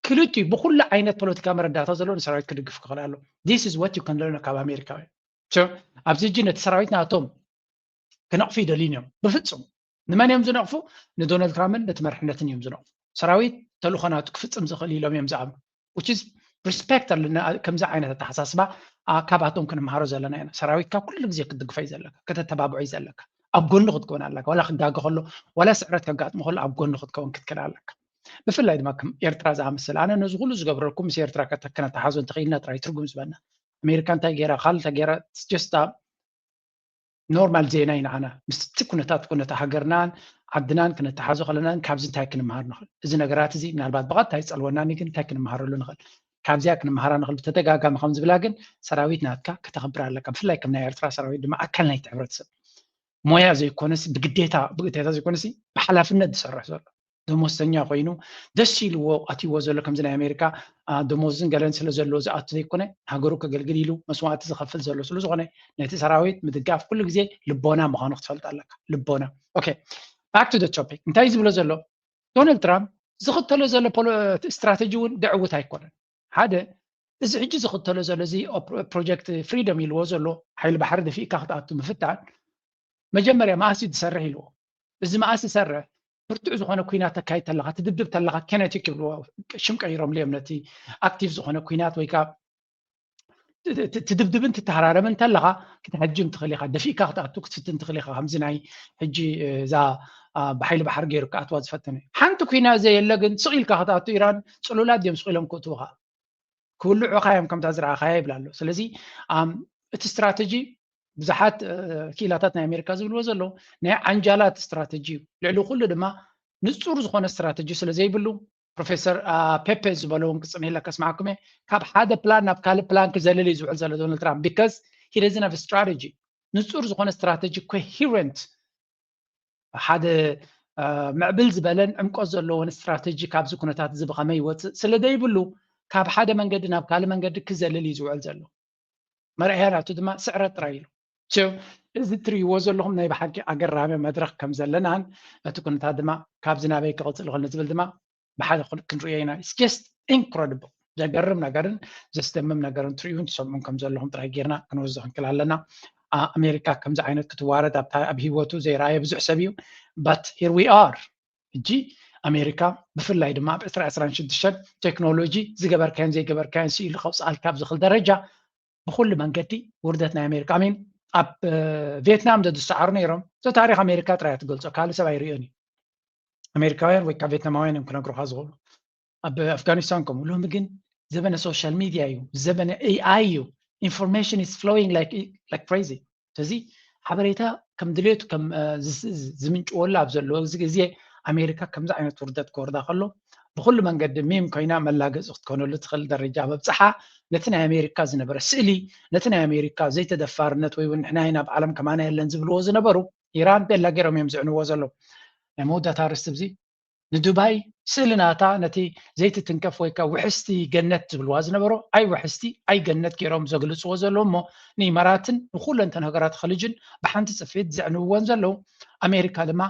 ክልቲኡ ብኩሉ ዓይነት ፖለቲካ መረዳእታ ዘለዎ ንሰራዊት ክድግፍ ክኽእል ኣሎ። This is what you can learn ካብ ኣሜሪካውያን። ኣብዚ ሕጂ ነቲ ሰራዊት ናቶም ክነቕፉ ይደልዩን እዮም። ብፍፁም ንመን እዮም ዝነቕፉ? ንዶናልድ ትራምፕን ነቲ መርሕነትን እዮም ዝነቕፉ። ሰራዊት ተልእኾ ናቱ ክፍፅም ዝኽእል ኢሎም እዮም ዝኣምኑ። Which is respect ኣለና። ከምዚ ዓይነት ኣተሓሳስባ ካባቶም ክንመሃሮ ዘለና ኢና። ሰራዊትካ ኩሉ ግዜ ክትድግፎ እዩ ዘለካ፣ ከተተባብዖ እዩ ዘለካ፣ ኣብ ጎኑ ክትከውን ኣለካ። ዋላ ክጋገ ከሎ ዋላ ስዕረት ከጋጥሞ ከሎ ኣብ ጎኑ ክትከውን ክትክእል ኣለካ። ብፍላይ ድማ ከም ኤርትራ ዝኣመሰለ ኣነ ነዚ ኩሉ ዝገብረልኩም ምስ ኤርትራ ክነተሓዞ እንተኽኢልና ጥራይ ትርጉም ዝበና። ኣሜሪካ እንታይ ገይራ ካልእ እንታይ ገይራ just ኖርማል ዜና እዩ ንዓና። ምስቲ ኩነታት ኩነታ ሃገርናን ዓድናን ክነተሓዞ ከለና ካብዚ እንታይ ክንመሃር ንኽእል? እዚ ነገራት እዚ ምናልባት ብቐጥታ ይጸልወናኒ፣ ግን እንታይ ክንመሃረሉ ንኽእል? ካብዚኣ ክንመሃራ ንኽእል። ብተደጋጋሚ ከም ዝብላ ግን ሰራዊት ናትካ ከተኽብር ኣለካ። ብፍላይ ከም ናይ ኤርትራ ሰራዊት ድማ ኣካል ናይቲ ሕብረተሰብ ሞያ ዘይኮነሲ ብግዴታ ብግዴታ ዘይኮነሲ ብሓላፍነት ዝሰርሕ ዘሎ ደሞዝተኛ ኮይኑ ደስ ኢልዎ ኣትይዎ ዘሎ ከምዚ ናይ ኣሜሪካ ደሞዝን ገለን ስለ ዘለዎ ዝኣቱ ዘይኮነ ሃገሩ ከገልግል ኢሉ መስዋዕቲ ዝኸፍል ዘሎ ስለ ዝኾነ ነቲ ሰራዊት ምድጋፍ ኩሉ ግዜ ልቦና ምዃኑ ክትፈልጥ ኣለካ። ልቦና okay back to the topic እንታይ ዝብሎ ዘሎ ዶናልድ ትራምፕ ዝኽተሎ ዘሎ ስትራተጂ እውን ደዕውት ኣይኮነን። ሓደ እዚ ሕጂ ዝኽተሎ ዘሎ እዚ ፕሮጀክት ፍሪደም ኢልዎ ዘሎ ሓይሊ ባሕሪ ደፊእካ ክትኣቱ ምፍታን መጀመርያ መኣስ እዩ ዝሰርሕ ኢልዎ። እዚ መኣስ ዝሰርሕ ብርቱዕ ዝኾነ ኩናት ተካይድ ተለካ ትድብድብ ተለካ ኬነቲክ ይብልዎ ሽም ቀይሮምሉ እዮም ነቲ ኣክቲቭ ዝኾነ ኩናት ወይ ከዓ ትድብድብን ትተሃራረምን እንተለካ ክትሃጅም ትኽእል ኢኻ ደፊእካ ክትኣቱ ክትፍትን ትኽእል ኢኻ ከምዚ ናይ ሕጂ እዛ ብሓይሊ ባሕሪ ገይሩ ክኣትዋ ዝፈተነ ሓንቲ ኩናት ዘየለ ግን ስቕ ኢልካ ክትኣቱ ኢራን ፅሉላት ድዮም ስቕ ኢሎም ክእትውኻ ክውልዑኻ እዮም ከምታ ዝረኣኻያ ይብላ ኣሎ። ስለዚ እቲ ስትራተጂ ብዙሓት ክኢላታት ናይ ኣሜሪካ ዝብልዎ ዘለዉ ናይ ዓንጃላት ስትራተጂ እዩ። ልዕሊ ኩሉ ድማ ንፁር ዝኾነ ስትራተጂ ስለ ዘይብሉ ፕሮፌሰር ፔፔ ዝበሎ እውን ክፅንሂለ ከስማዕኩም እየ ካብ ሓደ ፕላን ናብ ካልእ ፕላን ክዘልል እዩ ዝውዕል ዘሎ ዶናልድ ትራምፕ because he doesn't have strategy ንፁር ዝኾነ ስትራተጂ coherent ሓደ ምዕብል ዝበለን ዕምቆት ዘለዎን ስትራተጂ ካብዚ ኩነታት እዚ ብኸመይ ይወፅእ ስለ ዘይብሉ ካብ ሓደ መንገዲ ናብ ካልእ መንገዲ ክዘልል እዩ ዝውዕል ዘሎ። መርኣያ ናቱ ድማ ስዕረት ጥራይ ኢሉ። እዚ እትርእይዎ ዘለኹም ናይ ብሓቂ ኣገራሚ መድረኽ ከም ዘለናን እቲ ኩነታት ድማ ካብዚ ናበይ ክቕፅል ይኽእል ንዝብል ድማ ብሓደ ክንርእዮ ኢና። It's just incredible ዘገርም ነገርን ዘስደምም ነገርን ትርእዩን ትሰምዑን ከም ዘለኹም ጥራይ ጌርና ክንወስዶ ክንክእል ኣለና። ኣሜሪካ ከምዚ ዓይነት ክትዋረድ ኣብ ህይወቱ ዘይረኣየ ብዙሕ ሰብ እዩ። But here we are ሕጂ ኣሜሪካ ብፍላይ ድማ ኣብ ዕስራ ዕስራን ሽዱሽተን ቴክኖሎጂ ዝገበርካዮን ዘይገበርካዮን ስኢሉ ከውፅኣልካ ኣብ ዝኽእል ደረጃ ብኩሉ መንገዲ ውርደት ናይ ኣሜሪካ ኣሜን ኣብ ቪየትናም ዘዝሰዓሩ ነይሮም። እዚ ታሪክ ኣሜሪካ ጥራይ እያ ትገልጾ፣ ካልእ ሰብ ኣይርእዮን እዩ። ኣሜሪካውያን ወይ ከዓ ቪየትናማውያን እዮም ክነግሩካ ዝኽእሉ። ኣብ ኣፍጋኒስታን ከምኡ። ሎሚ ግን ዘበነ ሶሻል ሚድያ እዩ፣ ዘበነ ኤኣይ እዩ። Information is flowing like crazy። ስለዚ ሓበሬታ ከም ድሌቱ ከም ዝምንጭወሉ ኣብ ዘለዎ እዚ ግዜ ኣሜሪካ ከምዚ ዓይነት ውርደት ክወርዳ ከሎ ብኩሉ መንገዲ ሚም ኮይና መላገፂ ክትኮነሉ ትኽእል ደረጃ መብፅሓ ነቲ ናይ ኣሜሪካ ዝነበረ ስእሊ ነቲ ናይ ኣሜሪካ ዘይተደፋርነት ወይ እውን ንሕና ኢና ኣብ ዓለም ከማና የለን ዝብልዎ ዝነበሩ ኢራን ቤላ ገይሮም እዮም ዝዕንዎ ዘለዉ። ናይ መወዳእታ ኣርእስቲ እዚ ንዱባይ ስእሊ ናታ ነቲ ዘይትትንከፍ ወይ ከዓ ውሕስቲ ገነት ዝብልዋ ዝነበሩ ኣይ ውሕስቲ ኣይ ገነት ገይሮም ዘግልፅዎ ዘለዉ እሞ ንኢማራትን ንኩለንተን ሃገራት ኸሊጅን ብሓንቲ ፅፍዒት ዘዕንውወን ዘለዉ ኣሜሪካ ድማ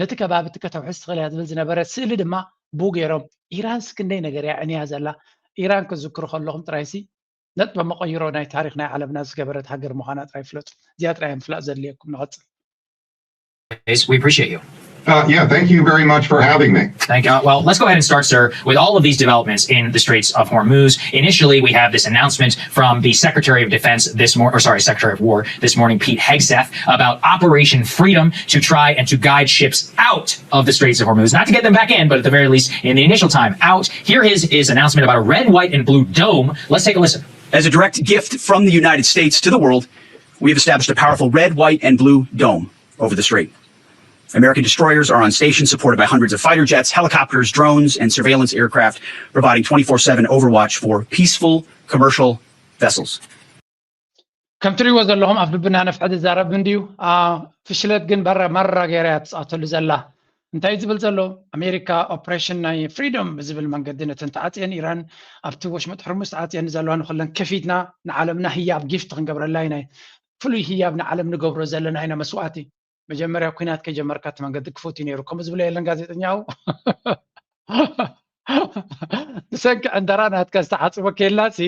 ነቲ ከባቢ እቲ ከተውሕስ ትኽእል እያ ዝብል ዝነበረ ስእሊ ድማ ብኡ ገይሮም ኢራንስ ክንደይ ነገር እያ ዕንያ ዘላ ኢራን ክዝክሩ ከለኹም ጥራይሲ ነጥበ መቐይሮ ናይ ታሪክ ናይ ዓለምና ዝገበረት ሃገር ምዃና ጥራይ ፍለጡ። እዚኣ ጥራይ ምፍላጥ ዘድልየኩም። ንቐፅል። We appreciate you. Uh, yeah, thank you very much for having me. Thank you. Uh, well, let's go ahead and start, sir, with all of these developments in the Straits of Hormuz. Initially, we have this announcement from the Secretary of Defense this morning, or sorry, Secretary of War this morning, Pete Hegseth, about Operation Freedom to try and to guide ships out of the Straits of Hormuz, not to get them back in, but at the very least, in the initial time, out. Here is his announcement about a red, white, and blue dome. Let's take a listen. As a direct gift from the United States to the world, we have established a powerful red, white, and blue dome over the strait. American destroyers are on station, supported by hundreds of fighter jets, helicopters, drones, and surveillance aircraft, providing twenty-four seven overwatch for peaceful commercial vessels. ከም ትሪእዎ ዘለኹም ኣብ ልብና ነፍሐ ዝዛረብ እንድዩ። ፍሽለት ግን በረ መራ ገይራ እያ ትፃተሉ ዘላ። እንታይ ዝብል ዘሎ ኣሜሪካ ኦፕሬሽን ናይ ፍሪዶም ብዝብል መንገዲ ነተን ተዓፅየን ኢራን ኣብቲ ወሽመጥ ሕርሙዝ ተዓፅየን ዘለዋ ንኩለን ከፊትና ንዓለምና ህያብ ጊፍት ክንገብረላ ኢና። ፍሉይ ህያብ ንዓለም ንገብሮ ዘለና ኢና መስዋእቲ። መጀመርያ ኩናት ከይጀመርካ እቲ መንገዲ ክፉት እዩ ነይሩ። ከምኡ ዝብሎ የለን ጋዜጠኛው ብሰንኪ ዕንደራ ናትካ ዝተሓፅቦ ኬላ ሲ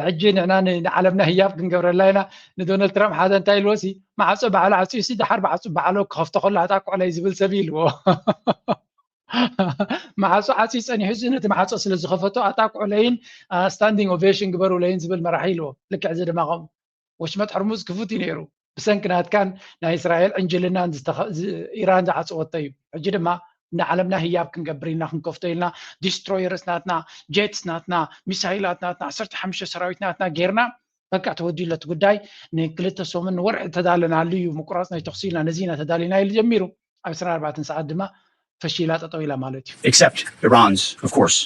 ሕጂ ንሕና ንዓለምና ህያብ ክንገብረላ ኢና። ንዶናልድ ትራምፕ ሓደ እንታይ ኢልዎ ሲ ማዕፆ ባዕሉ ዓፅዩ ሲ ድሓር ባዕፁ ባዕሉ ክኸፍቶ ከሎ ኣጣቅዑለይ ዝብል ሰብ ኢልዎ። ማዕፆ ዓፅዩ ፀኒሑ ሲ ነቲ ማዕፆ ስለ ዝኸፈቶ ኣጣቅዑለይን ስታንዲንግ ኦቬሽን ግበሩለይን ዝብል መራሒ ኢልዎ። ልክዕ እዚ ድማ ከምኡ ወሽመጥ ሕርሙዝ ክፉት እዩ ነይሩ። ብሰንኪ ናትካን ናይ እስራኤል ዕንጅልናን ኢራን ዝዓፀወቶ እዩ። ሕጂ ድማ ንዓለምና ህያብ ክንገብር ኢልና ክንከፍቶ ኢልና ዲስትሮየርስ ናትና፣ ጀትስ ናትና፣ ሚሳይላት ናትና፣ ዓሰርተ ሓሙሽተ ሰራዊት ናትና ጌርና በቃ ተወዲለት ጉዳይ ንክልተ ሰሙን ንወርሒ ተዳለናሉ እዩ ምቁራፅ ናይ ተኽሲ ኢልና ነዚ ኢና ተዳሊና ኢሉ ጀሚሩ ኣብ ዕስራን ኣርባዕተን ሰዓት ድማ ፈሺላ ጠጠው ኢላ ማለት እዩ። Except Iran's, of course,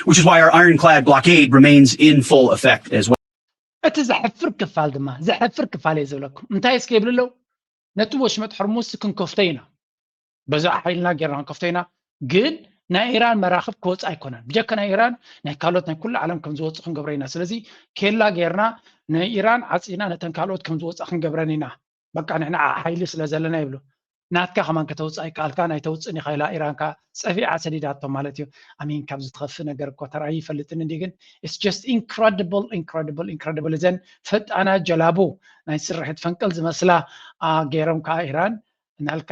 which is why our ironclad blockade remains in full effect as well. እቲ ዘሕፍር ክፋል ድማ ዘሕፍር ክፋል እየ ዝብለኩም እንታይ እስከ ይብል ኣለዉ ነቲ ወሽመጥ ሕርሙዝ ክንከፍቶ ኢና በዚ ሓይልና ጌርና ክንከፍቶ ኢና ግን ናይ ኢራን መራኽብ ክወፅእ ኣይኮነን ብጀካ ናይ ኢራን ናይ ካልኦት ናይ ኩሉ ዓለም ከም ዝወፅእ ክንገብረ ኢና ስለዚ ኬላ ጌርና ንኢራን ዓፂና ነተን ካልኦት ከም ዝወፅእ ክንገብረን ኢና በቃ ንሕና ሓይሊ ስለ ዘለና ይብሉ ናትካ ከማን ከተውፅእ ኣይከኣልካ ናይ ተውፅእ ኒኻይላ ኢራን ከ ፀፊዓ ሰዲዳቶ ማለት እዩ ኣሚን ካብ ዝትኸፍእ ነገር እኮ ተራእዩ ይፈልጥን እንዲ ግን it's just incredible incredible incredible እዘን ፈጣናት ጀላቡ ናይ ስርሕት ፈንቅል ዝመስላ ገይሮም ከዓ ኢራን እናልካ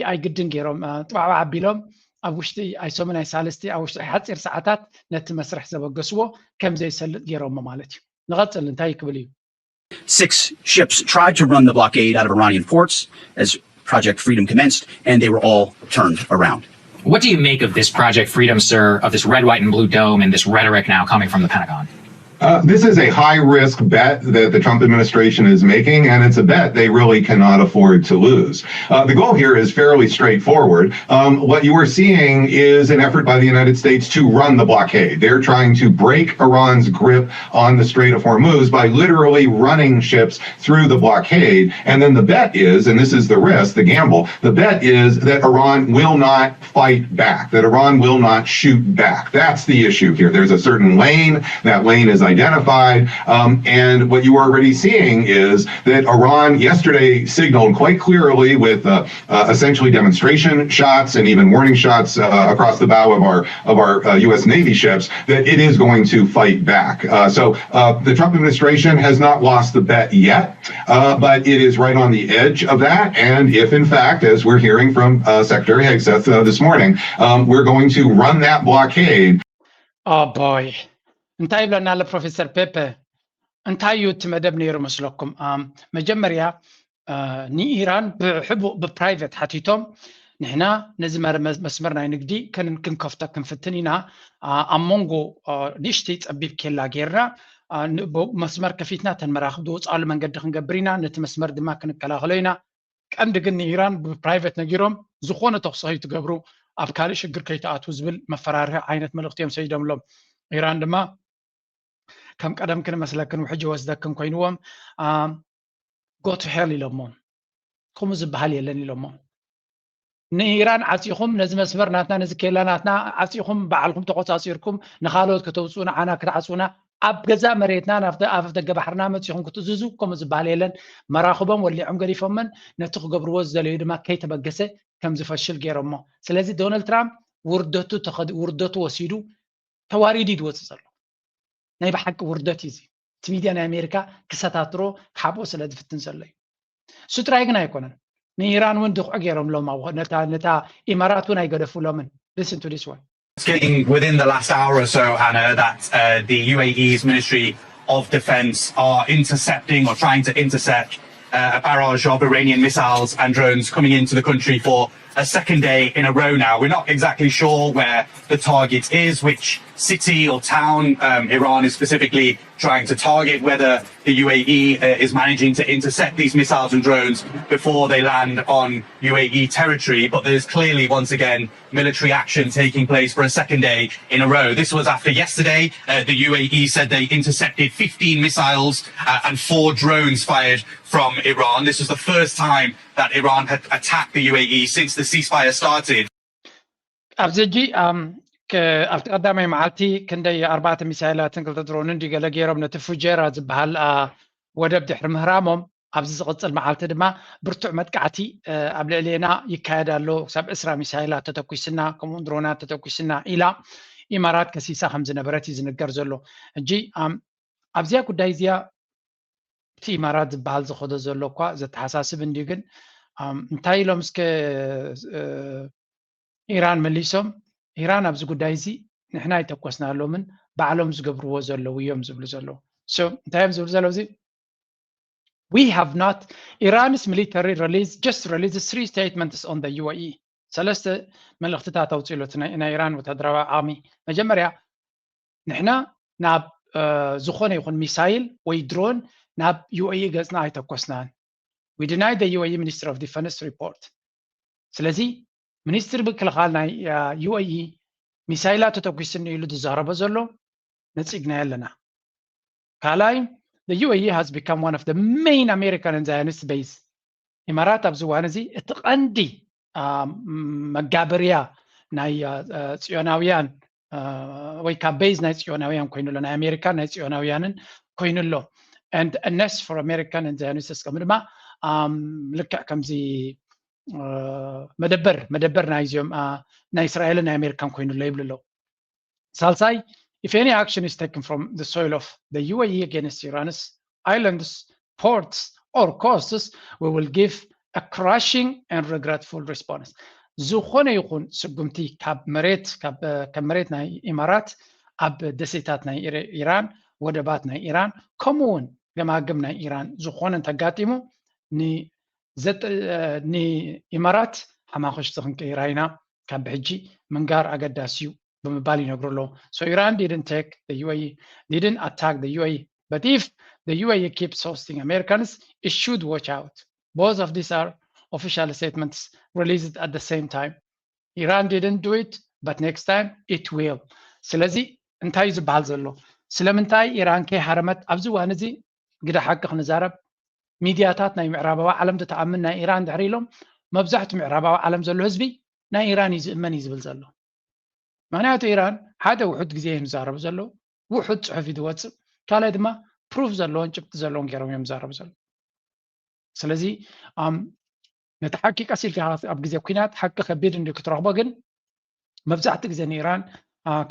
ኣይግድን ገይሮም ጥባዕባ ኣቢሎም ኣብ ውሽጢ ኣይሶምን ኣይሳልስቲ ኣብ ውሽጢ ሓፂር ሰዓታት ነቲ መስርሕ ዘበገስዎ ከም ዘይሰልጥ ገይሮሞ ማለት እዩ ንቐፅል እንታይ ክብል እዩ Six ships tried to run the blockade out of Iranian ports as Project Freedom commenced, and they were all turned around. What do you make of this Project Freedom, sir, of this red, white, and blue dome and this rhetoric now coming from the Pentagon? Uh, this is a high risk bet that the Trump administration is making, and it's a bet they really cannot afford to lose. Uh, the goal here is fairly straightforward. Um, what you are seeing is an effort by the United States to run the blockade. They're trying to break Iran's grip on the Strait of Hormuz by literally running ships through the blockade. And then the bet is, and this is the risk, the gamble, the bet is that Iran will not fight back, that Iran will not shoot back. That's the issue here. There's a certain lane. That lane is identified. Um, and what you are already seeing is that Iran yesterday signaled quite clearly with uh, uh, essentially demonstration shots and even warning shots uh, across the bow of our, of our uh, U S Navy ships that it is going to fight back. Uh, so uh, the Trump administration has not lost the bet yet. Uh, but it is right on the edge of that. And if, in fact, as we're hearing from uh, Secretary Hegseth uh, this morning, um, we're going to run that blockade. Oh boy. እንታይ ይብለና ኣሎ ፕሮፌሰር ፔፐ እንታይ እዩ እቲ መደብ ነይሩ መስለኩም መጀመርያ ንኢራን ብሕቡእ ብፕራይቨት ሓቲቶም ንሕና ነዚ መስመር ናይ ንግዲ ክንከፍቶ ክንፍትን ኢና ኣብ መንጎ ንእሽተይ ፀቢብ ኬላ ጌርና መስመር ከፊትና ተን መራክብ ዝወፃሉ መንገዲ ክንገብር ኢና ነቲ መስመር ድማ ክንከላኸሎ ኢና ቀንዲ ግን ንኢራን ብፕራይቨት ነጊሮም ዝኾነ ተኹሲ ከይትገብሩ ኣብ ካልእ ሽግር ከይትኣትዉ ዝብል መፈራርሒ ዓይነት መልእኽቲ እዮም ሰዲዶምሎም ኢራን ድማ ከም ቀደም ክንመስለክን ውሕጅ ወስደክን ኮይንዎም go to hell ኢሎሞ ከምኡ ዝበሃል የለን ኢሎሞ ንኢራን ዓፂኹም ነዚ መስመር ናትና ነዚ ኬላ ናትና ዓፂኹም በዓልኩም ተቆፃፂርኩም ንካልኦት ከተውፅኡ ንዓና ክትዓፅውና ኣብ ገዛ መሬትና ናብ ኣፍ ደገ ባሕርና መፂኹም ክትእዝዙ ከምኡ ዝበሃል የለን መራኽቦም ወሊዖም ገዲፎመን ነቲ ክገብርዎ ዝደለዩ ድማ ከይተበገሰ ከም ዝፈሽል ገይሮሞ ስለዚ ዶናልድ ትራምፕ ውርደቱ ውርደቱ ወሲዱ ተዋሪዱ እዩ ዝወፅእ ዘሎ ናይ ብሓቂ ውርደት እዩ እዚ እቲ ሚድያ ናይ ኣሜሪካ ክሰታትሮ ክሓብኦ ስለ ዝፍትን ዘሎ እዩ እሱ ጥራይ ግን ኣይኮነን ንኢራን እውን ድቑዕ ገይሮምሎም ነታ ኢማራት እውን ኣይገደፉሎምን listen to this one Getting within the last hour or so, Anna, that uh, the U A E's Ministry of Defence are intercepting or trying to intercept uh, a barrage of Iranian missiles and drones coming into the country for a second day in a row now. We're not exactly sure where the target is, which city or town um, Iran is specifically trying to target, whether the U A E uh, is managing to intercept these missiles and drones before they land on U A E territory. But there's clearly, once again, military action taking place for a second day in a row. This was after yesterday, uh, the U A E said they intercepted fifteen missiles uh, and four drones fired from Iran. This was the first time that Iran had attacked the U A E since the ceasefire started. ኣብዚ ሕጂ ኣብቲ ቀዳማይ መዓልቲ ክንደይ ኣርባዕተ ሚሳይላትን ክልተ ድሮንን ድዩ ገለ ገይሮም ነቲ ፉጀራ ዝበሃል ወደብ ድሕሪ ምህራሞም ኣብዚ ዝቕፅል መዓልቲ ድማ ብርቱዕ መጥቃዕቲ ኣብ ልዕሌና ይካየድ ኣሎ ክሳብ ዕስራ ሚሳይላት ተተኩስና ከምኡ ድሮናት ተተኩስና ኢላ ኢማራት ከሲሳ ከም ዝነበረት እዩ ዝንገር ዘሎ ሕጂ ኣብዚኣ ጉዳይ እዚኣ እቲ ኢማራት ዝበሃል ዝኸዶ ዘሎ እኳ ዘተሓሳስብ እንድዩ ግን እንታይ ኢሎም እስከ ኢራን መሊሶም ኢራን ኣብዚ ጉዳይ እዚ ንሕና ኣይተኮስናሎምን ባዕሎም ዝገብርዎ ዘለዉ እዮም ዝብሉ ዘለዉ እንታይ እዮም ዝብሉ ዘለዉ እዚ we have not Iran's military release just released three statements on the U A E ሰለስተ መልእኽትታት ኣውፅእሉ ናይ ኢራን ወታደራዊ ዓቕሚ መጀመርያ ንሕና ናብ ዝኾነ ይኹን ሚሳይል ወይ ድሮን ናብ ዩኤኢ ገጽና ኣይተኮስናን። We deny the ዩኤኢ Ministry of Defense report። ስለዚ ሚኒስትሪ ምክልኻል ናይ ዩኤኢ ሚሳይላት ተተኩስኒ ኢሉ ዝዛረቦ ዘሎ ነጺግናዮ ኣለና። ካልኣይ፣ the ዩኤኢ has become one of the main American and Zionist base። ኢማራት ኣብዚ እዋን እዚ እቲ ቀንዲ መጋበርያ ናይ ጽዮናውያን ወይ ካብ ቤዝ ናይ ጽዮናውያን ኮይኑ ኣሎ፣ ናይ ኣሜሪካን ናይ ጽዮናውያንን ኮይኑ ኣሎ። And a nest for American and Zionist እስከም ድማ ልክዕ ከምዚ መደበር መደበር ናይዚኦም ናይ እስራኤልን ናይ ኣሜሪካን ኮይኑ ኣሎ ይብሉ ኣለዉ። ሳልሳይ፣ if any action is taken from the soil of the ዩኤኢ against Iran's islands, ports or coasts, we will give a crushing and regretful response። ዝኾነ ይኹን ስጉምቲ ካብ መሬት ካብ መሬት ናይ ኢማራት ኣብ ደሴታት ናይ ኢራን፣ ወደባት ናይ ኢራን፣ ከምኡ እውን ገማግም ናይ ኢራን ዝኾነ እንተጋጢሙ ንኢማራት ሓማኸሽቲ ክንቀይራ ኢና፣ ካብ ብሕጂ ምንጋር ኣገዳሲ እዩ ብምባል ይነግሩ ኣለዉ። So Iran didn't take the ዩኤኢ didn't attack the ዩኤኢ, but if the ዩኤኢ keeps hosting Americans, it should watch out. Both of these are official statements released at the same time. Iran didn't do it, but next time it will. ስለዚ እንታይ እዩ ዝበሃል ዘሎ? ስለምንታይ ኢራን ከይሃረመት ኣብዚ እዋን እዚ ግደ ሓቂ ክንዛረብ፣ ሚድያታት ናይ ምዕራባዊ ዓለም ተተኣምን ናይ ኢራን ድሕሪ ኢሎም፣ መብዛሕትኡ ምዕራባዊ ዓለም ዘሎ ህዝቢ ናይ ኢራን እዩ ዝእመን እዩ ዝብል ዘሎ። ምክንያቱ ኢራን ሓደ ውሑድ ግዜ እዮም ዝዛረቡ ዘለዉ፣ ውሑድ ፅሑፍ እዩ ዝወፅእ፣ ካልኣይ ድማ ፕሩፍ ዘለዎን ጭብጢ ዘለዎን ገይሮም እዮም ዝዛረቡ ዘለዉ። ስለዚ ነቲ ሓቂ ቀስ ኢልካ ኣብ ግዜ ኩናት ሓቂ ከቢድ እንዲ ክትረኽቦ፣ ግን መብዛሕትኡ ግዜ ንኢራን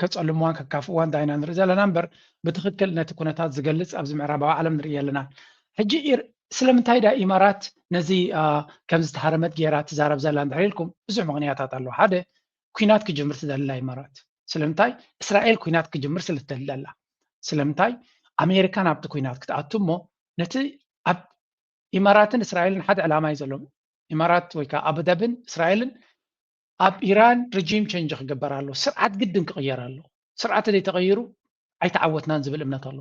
ከጸልምዋን ከካፍእዋን ዳይና ንርኢ ዘለና እምበር፣ ብትኽክል ነቲ ኩነታት ዝገልጽ ኣብዚ ምዕራባዊ ዓለም ንርኢ ኣለና። ሕጂ ስለምንታይ ዳ ኢማራት ነዚ ከም ዝተሃረመት ገይራ ትዛረብ ዘላ እንድሕር ኢልኩም፣ ብዙሕ ምኽንያታት ኣለዎ። ሓደ፣ ኩናት ክጅምር ትደሊ ኢማራት። ስለምንታይ? እስራኤል ኩናት ክጅምር ስለ ትደሊ ኣላ። ስለምንታይ? ኣሜሪካ ናብቲ ኩናት ክትኣቱ እሞ ነቲ ኣብ ኢማራትን እስራኤልን ሓደ ዕላማ እዩ ዘለዎም። ኢማራት ወይ ከዓ ኣቡዳብን እስራኤልን ኣብ ኢራን ሪጂም ቸንጅ ክግበር ኣሎ፣ ስርዓት ግድን ክቕየር ኣሎ። ስርዓት ዘይተቐይሩ ኣይተዓወትናን ዝብል እምነት ኣሎ።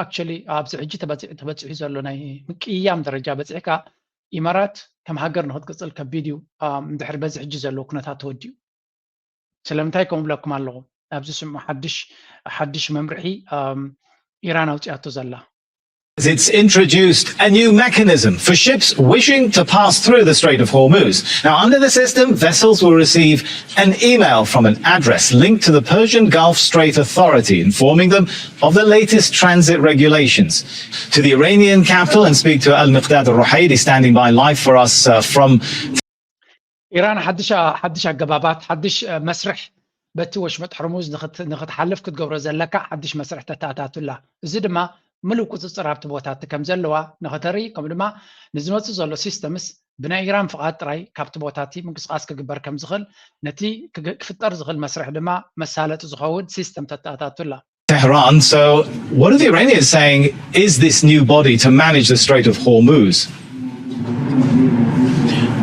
ኣክቹዋሊ ኣብዚ ሕጂ ተበፂሑ ዘሎ ናይ ምቅያም ደረጃ በፂሕካ ኢማራት ከም ሃገር ንክትቅፅል ከቢድ እዩ። እንድሕር በዚ ሕጂ ዘሎ ኩነታት ተወዲኡ ስለምንታይ ከምኡ ብለኩም ኣለኹ? ኣብዚ ስምዑ ሓድሽ ሓድሽ መምርሒ ኢራን ኣውፂኣቶ ዘላ። It's introduced a new mechanism for ships wishing to pass through the Strait of Hormuz. Now, under the system, vessels will receive an email from an address linked to the Persian Gulf Strait Authority informing them of the latest transit regulations. To the Iranian capital and speak to Al Miqdad Al Ruhaili, standing by live for us uh, from ኢራን ሓድሽ ሓድሽ ኣገባባት ሓድሽ መስርሕ በቲ ወሽመጥ ሕርሙዝ ንክትሓልፍ ክትገብሮ ዘለካ ሓድሽ መስርሕ ተተኣታቱላ። እዚ ድማ ምሉእ ቁፅፅር ኣብቲ ቦታ እቲ ከም ዘለዋ ንክተርኢ፣ ከምኡ ድማ ንዝመፅእ ዘሎ ሲስተምስ ብናይ ኢራን ፍቓድ ጥራይ ካብቲ ቦታ እቲ ምንቅስቃስ ክግበር ከም ዝኽእል፣ ነቲ ክፍጠር ዝኽእል መስርሕ ድማ መሳለጢ ዝኸውን ሲስተም ተተኣታቱላ። Tehran. So, what are the Iranians saying? Is this new body to manage the Strait of Hormuz?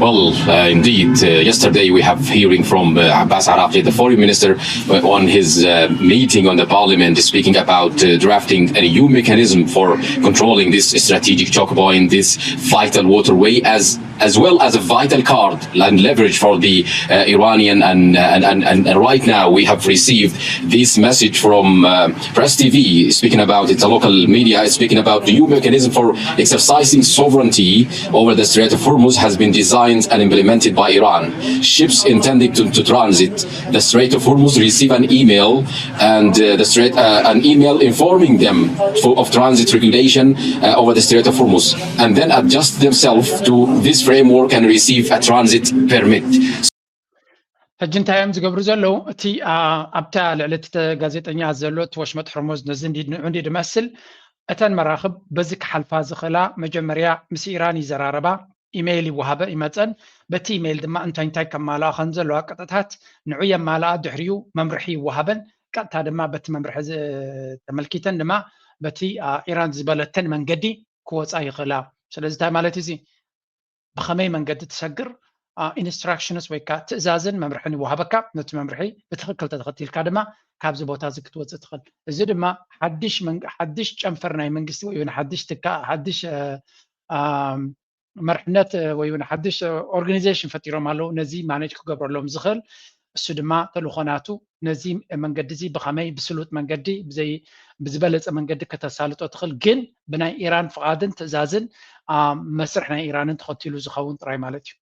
Well, uh, indeed, uh, yesterday we have hearing from uh, Abbas Araqchi, the foreign minister, uh, on his uh, meeting on the parliament, speaking about uh, drafting a new mechanism for controlling this strategic choke point, this vital waterway, as as well as a vital card and leverage for the uh, Iranian. And, uh, and, and, and right now we have received this message from uh, Press T V, speaking about, it's a local media, speaking about the new mechanism for exercising sovereignty over the Strait of Hormuz has been designed and implemented by Iran. Ships intending to, to transit the Strait of Hormuz receive an email and uh, the Strait, uh, an email informing them for, of transit regulation uh, over the Strait of Hormuz, and then adjust themselves to this framework and receive a transit permit. ሕጂ እንታይ እዮም ዝገብሩ ዘለዉ? እቲ ኣብታ ልዕሊ እቲ ጋዜጠኛ ዘሎ እቲ ወሽመጥ ሕርሙዝ ነዚ ንዑ እንዲ ድመስል፣ እተን መራኽብ በዚ ክሓልፋ ዝኽእላ መጀመርያ ምስ ኢራን ይዘራረባ፣ ኢሜይል ይወሃበ ይመፀን፣ በቲ ኢሜይል ድማ እንታይ እንታይ ከማልኣ ከም ዘለዋ ቅጥታት ንዑ የማልኣ፣ ድሕሪኡ መምርሒ ይወሃበን፣ ቀጥታ ድማ በቲ መምርሒ ተመልኪተን ድማ በቲ ኢራን ዝበለተን መንገዲ ክወፃ ይኽእላ። ስለዚ እንታይ ማለት እዚ? ብኸመይ መንገዲ ትሰግር፣ ኢንስትራክሽንስ ወይ ከዓ ትእዛዝን መምርሕን ይወሃበካ። ነቲ መምርሒ ብትኽክል ተተኸቲልካ ድማ ካብዚ ቦታ እዚ ክትወፅእ ትኽእል። እዚ ድማ ሓድሽ ሓድሽ ጨንፈር ናይ መንግስቲ ወይ እውን ሓድሽ ትካ ሓድሽ መርሕነት ወይ እውን ሓድሽ ኦርጋኒዜሽን ፈጢሮም ኣለዉ። ነዚ ማኔጅ ክገብረሎም ዝኽእል እሱ ድማ ተልእኾ ናቱ ነዚ መንገዲ እዚ ብኸመይ ብስሉጥ መንገዲ ብዘይ ብዝበለፀ መንገዲ ከተሳልጦ ትኽእል፣ ግን ብናይ ኢራን ፍቓድን ትእዛዝን መስርሕ ናይ ኢራንን ተኸቲሉ ዝኸውን ጥራይ ማለት እዩ።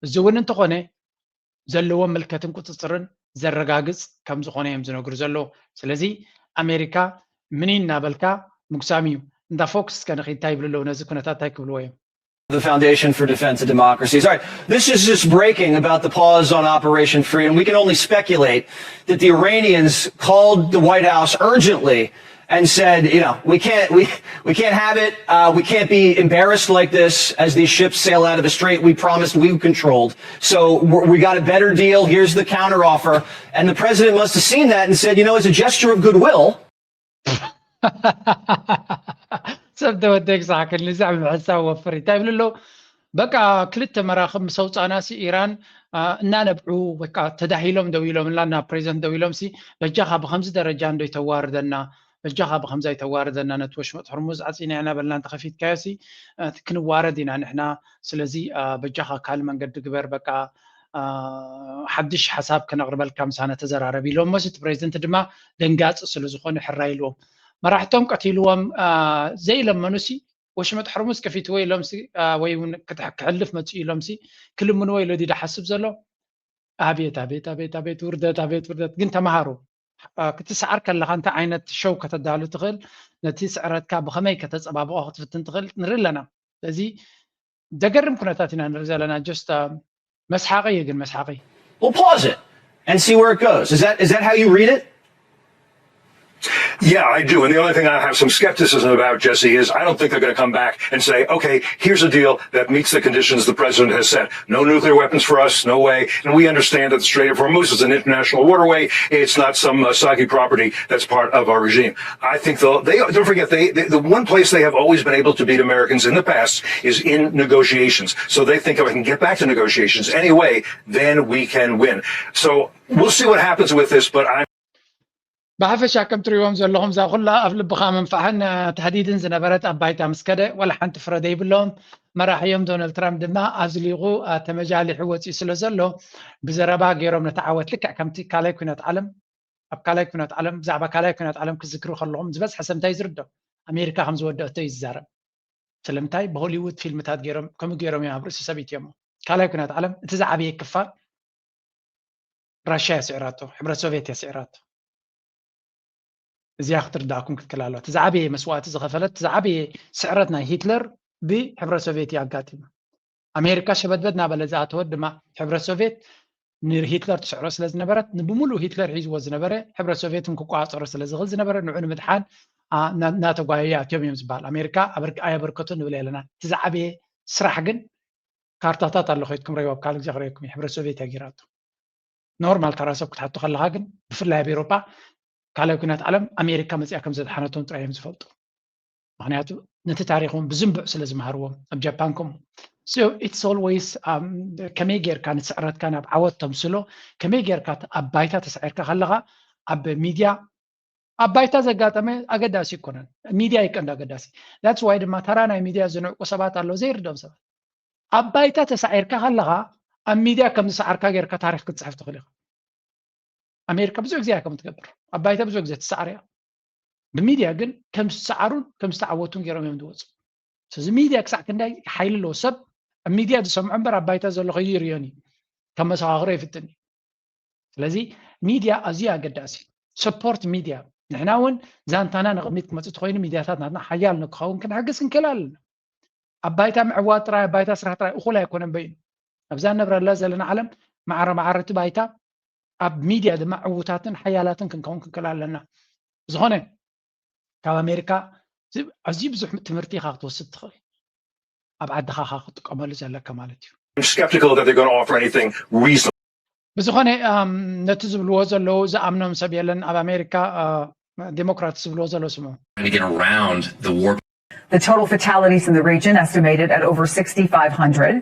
እዚ እውን እንተኾነ ዘለዎ ምልከትን ቁፅፅርን ዘረጋግፅ ከም ዝኾነ እዮም ዝነግሩ ዘለዉ። ስለዚ ኣሜሪካ ምኒ እናበልካ ምጉሳም እዩ። እንዳ ፎክስ ከ ንኺድ እንታይ ይብሉ ኣለዉ? ነዚ ኩነታት እንታይ ክብልዎ እዮም? The foundation for defense of democracies. All right, this is just breaking about the pause on Operation Freedom. We can only speculate that the Iranians called the White House urgently and said, you know, we can't, we, we can't have it. Uh, we can't be embarrassed like this as these ships sail out of the strait. We promised we controlled. So we got a better deal. Here's the counteroffer. And the president must have seen that and said, you know, as a gesture of goodwill, ሰብ ተወደግ ሳክል ንዛዕ ምሕሳብ ወፍር እንታይ ይብሉ ኣለዉ? በቃ ክልተ መራኽብ ምስ ኣውፃእና ሲ ኢራን እናነብዑ በቃ ተዳሂሎም ደው ኢሎም ላ ናብ ፕሬዚደንት ደው ኢሎም ሲ በጃኻ ብከምዚ ደረጃ እንዶ ይተዋርደና በጃኻ ብከምዚ ኣይተዋርደና ነቲ ወሽመጥ ሕርሙዝ ዓፂና ኢና በልና እንተኸፊትካዮ ሲ ክንዋረድ ኢና ንሕና። ስለዚ በጃኻ ካልእ መንገዲ ግበር በቃ ሓድሽ ሓሳብ ክነቕርበልካ ምሳና ተዘራረብ ኢሎሞ እቲ ፕሬዚደንት ድማ ደንጋፂ ስለዝኾነ ሕራይ ኢልዎም መራሕቶም ቀቲልዎም ዘይለመኑሲ ወሽመጥ ሕርሙዝ ከፊትዎ ኢሎምሲ ወይ እውን ክሕልፍ መፅኡ ኢሎምሲ ክልምንዎ ኢሎ ዲ ሓስብ ዘሎ? ኣቤት ኣቤት ኣቤት ኣቤት ውርደት ኣቤት ውርደት። ግን ተምሃሩ ክትስዓር ከለኻ እንታይ ዓይነት ሸው ከተዳሉ ትኽእል ነቲ ስዕረትካ ብኸመይ ከተፀባብቆ ክትፍትን ትኽእል ንርኢ ኣለና። ስለዚ ዘገርም ኩነታት ኢና ንርኢ ዘለና። ጀስት መስሓቂ እዩ ግን መስሓቂ። We'll pause it and see where it goes. Is that is that how you read it? Yeah, I do. And the only thing I have some skepticism about, Jesse, is I don't think they're going to come back and say, okay, here's a deal that meets the conditions the president has set. No nuclear weapons for us, no way. And we understand that the Strait of Hormuz is an international waterway. It's not some uh, soggy property that's part of our regime. I think they'll, they, don't forget, they, they, the one place they have always been able to beat Americans in the past is in negotiations. So they think if I can get back to negotiations anyway, then we can win. So we'll see what happens with this, but I'm ብሓፈሻ ከም ትሪእዎም ዘለኹም እዛ ኩላ ኣብ ልብኻ መንፋሕን ተህዲድን ዝነበረት ኣብ ባይታ ምስ ከደ ዋላ ሓንቲ ፍረ ዘይብሎም መራሒ እዮም። ዶናልድ ትራምፕ ድማ ኣዝሊቑ ተመጃሊሑ ወፂኡ ስለ ዘሎ ብዘረባ ገይሮም ነቲ ዓወት ልክዕ ከምቲ ካልኣይ ኩናት ዓለም ኣብ ካልኣይ ኩናት ዓለም ብዛዕባ ካልኣይ ኩናት ዓለም ክዝክሩ ከለኹም ዝበዝሐ ሰብ እንታይ ዝርድኦ ኣሜሪካ ከም ዝወደአቶ እዩ ዝዛረብ። ስለምንታይ ብሆሊውድ ፊልምታት ገይሮም ከምኡ ገይሮም እዮም ኣብ ርእሲ ሰብ ኢትዮሞ። ካልኣይ ኩናት ዓለም እቲ ዝዓበየ ክፋል ራሽያ እያ ስዒራቶ፣ ሕብረት ሶቭየት እያ ስዒራቶ። እዚኣ ክትርዳእኩም ክትክእል ኣለዋ። እቲ ዝዓበየ መስዋእቲ ዝኸፈለት፣ እቲ ዝዓበየ ስዕረት ናይ ሂትለር ብሕብረት ሶቭየት እዩ ኣጋጢሙ። ኣሜሪካ ሸበድበድ እናበለ ዝኣተወት ድማ ሕብረት ሶቭየት ንሂትለር ትስዕሮ ስለ ዝነበረት ንብሙሉእ ሂትለር ሒዝዎ ዝነበረ ሕብረት ሶቭየት ክቆፃፀሮ ስለ ዝኽእል ዝነበረ ንዑ ንምድሓን እናተጓየዩ ኣትዮም እዮም ዝበሃል። ኣሜሪካ ኣየበርከቱን ንብል ኣለና። እቲ ዝዓበየ ስራሕ ግን ካርታታት ኣሎ ከይድኩም ረይዋ ኣብ ካልእ ግዜ ክረየኩም ሕብረት ሶቭየት ያጊራቶ። ኖርማል ተራ ሰብ ክትሓቶ ከለካ ግን ብፍላይ ኣብ ኤሮጳ ካልኣይ ኩናት ዓለም ኣሜሪካ መፅያ ከም ዘድሓነቶም ጥራይ እዮም ዝፈልጡ። ምክንያቱ ነቲ ታሪክ እውን ብዝንቡዕ ስለ ዝመሃርዎም ኣብ ጃፓን ከምኡ። So it's always ከመይ ጌርካ ንስዕረትካ ናብ ዓወት ተምስሎ ከመይ ጌርካ ኣብ ባይታ ተሳዒርካ ከለካ ኣብ ሚድያ ኣብ ባይታ ዘጋጠመ ኣገዳሲ ይኮነን። ሚድያ ይቀንዲ ኣገዳሲ። That's why ድማ ተራ ናይ ሚድያ ዝንዕቁ ሰባት ኣለዉ ዘይርድኦም ሰባት። ኣብ ባይታ ተሳዒርካ ከለካ ኣብ ሚድያ ከም ዝሰዓርካ ጌርካ ታሪክ ክትፅሕፍ ትኽእል ኢኻ። ኣሜሪካ ብዙሕ ግዜ እያ ከም ትገብር ኣብ ባይታ ብዙሕ ግዜ ትሰዓር እያ። ብሚድያ ግን ከም ዝሰዓሩን ከም ዝተዓወቱን ገይሮም እዮም ዝወፁ። ስለዚ ሚድያ ክሳዕ ክንደይ ሓይሊ ኣለዎ። ሰብ ኣብ ሚድያ ዝሰምዖ እምበር ኣብ ባይታ ዘሎ ከይርዮን እዩ ከም መሰኻኽሮ ይፍትን እዩ። ስለዚ ሚድያ ኣዝዩ ኣገዳሲ። ሰፖርት ሚድያ ንሕና እውን ዛንታና ንቕድሚት ክመፅእ ተኮይኑ ሚድያታት ናትና ሓያል ንክኸውን ክንሕግዝ ክንክእል ኣለና። ኣብ ባይታ ምዕዋት ጥራይ ኣብ ባይታ ስራሕ ጥራይ እኹል ኣይኮነን በይኑ። ኣብዛ ንነብረላ ዘለና ዓለም ማዕረ ማዕረ እቲ ባይታ ኣብ ሚድያ ድማ ዕዉታትን ሓያላትን ክንከውን ክንክእል ኣለና። ዝኾነ ካብ ኣሜሪካ ኣዝዩ ብዙሕ ትምህርቲ ኢኻ ክትወስድ ትኽእል። ኣብ ዓድኻ ኢኻ ክትጥቀመሉ ዘለካ ማለት እዩ። I'm skeptical that they're going to offer anything reasonable. ብዝኾነ ነቲ ዝብልዎ ዘለዉ ዝኣምኖም ሰብ የለን ኣብ ኣሜሪካ ዴሞክራት ዝብልዎ ዘለዉ ስሙ trying to get around the war. The total fatalities in the region estimated at over sixty-five hundred.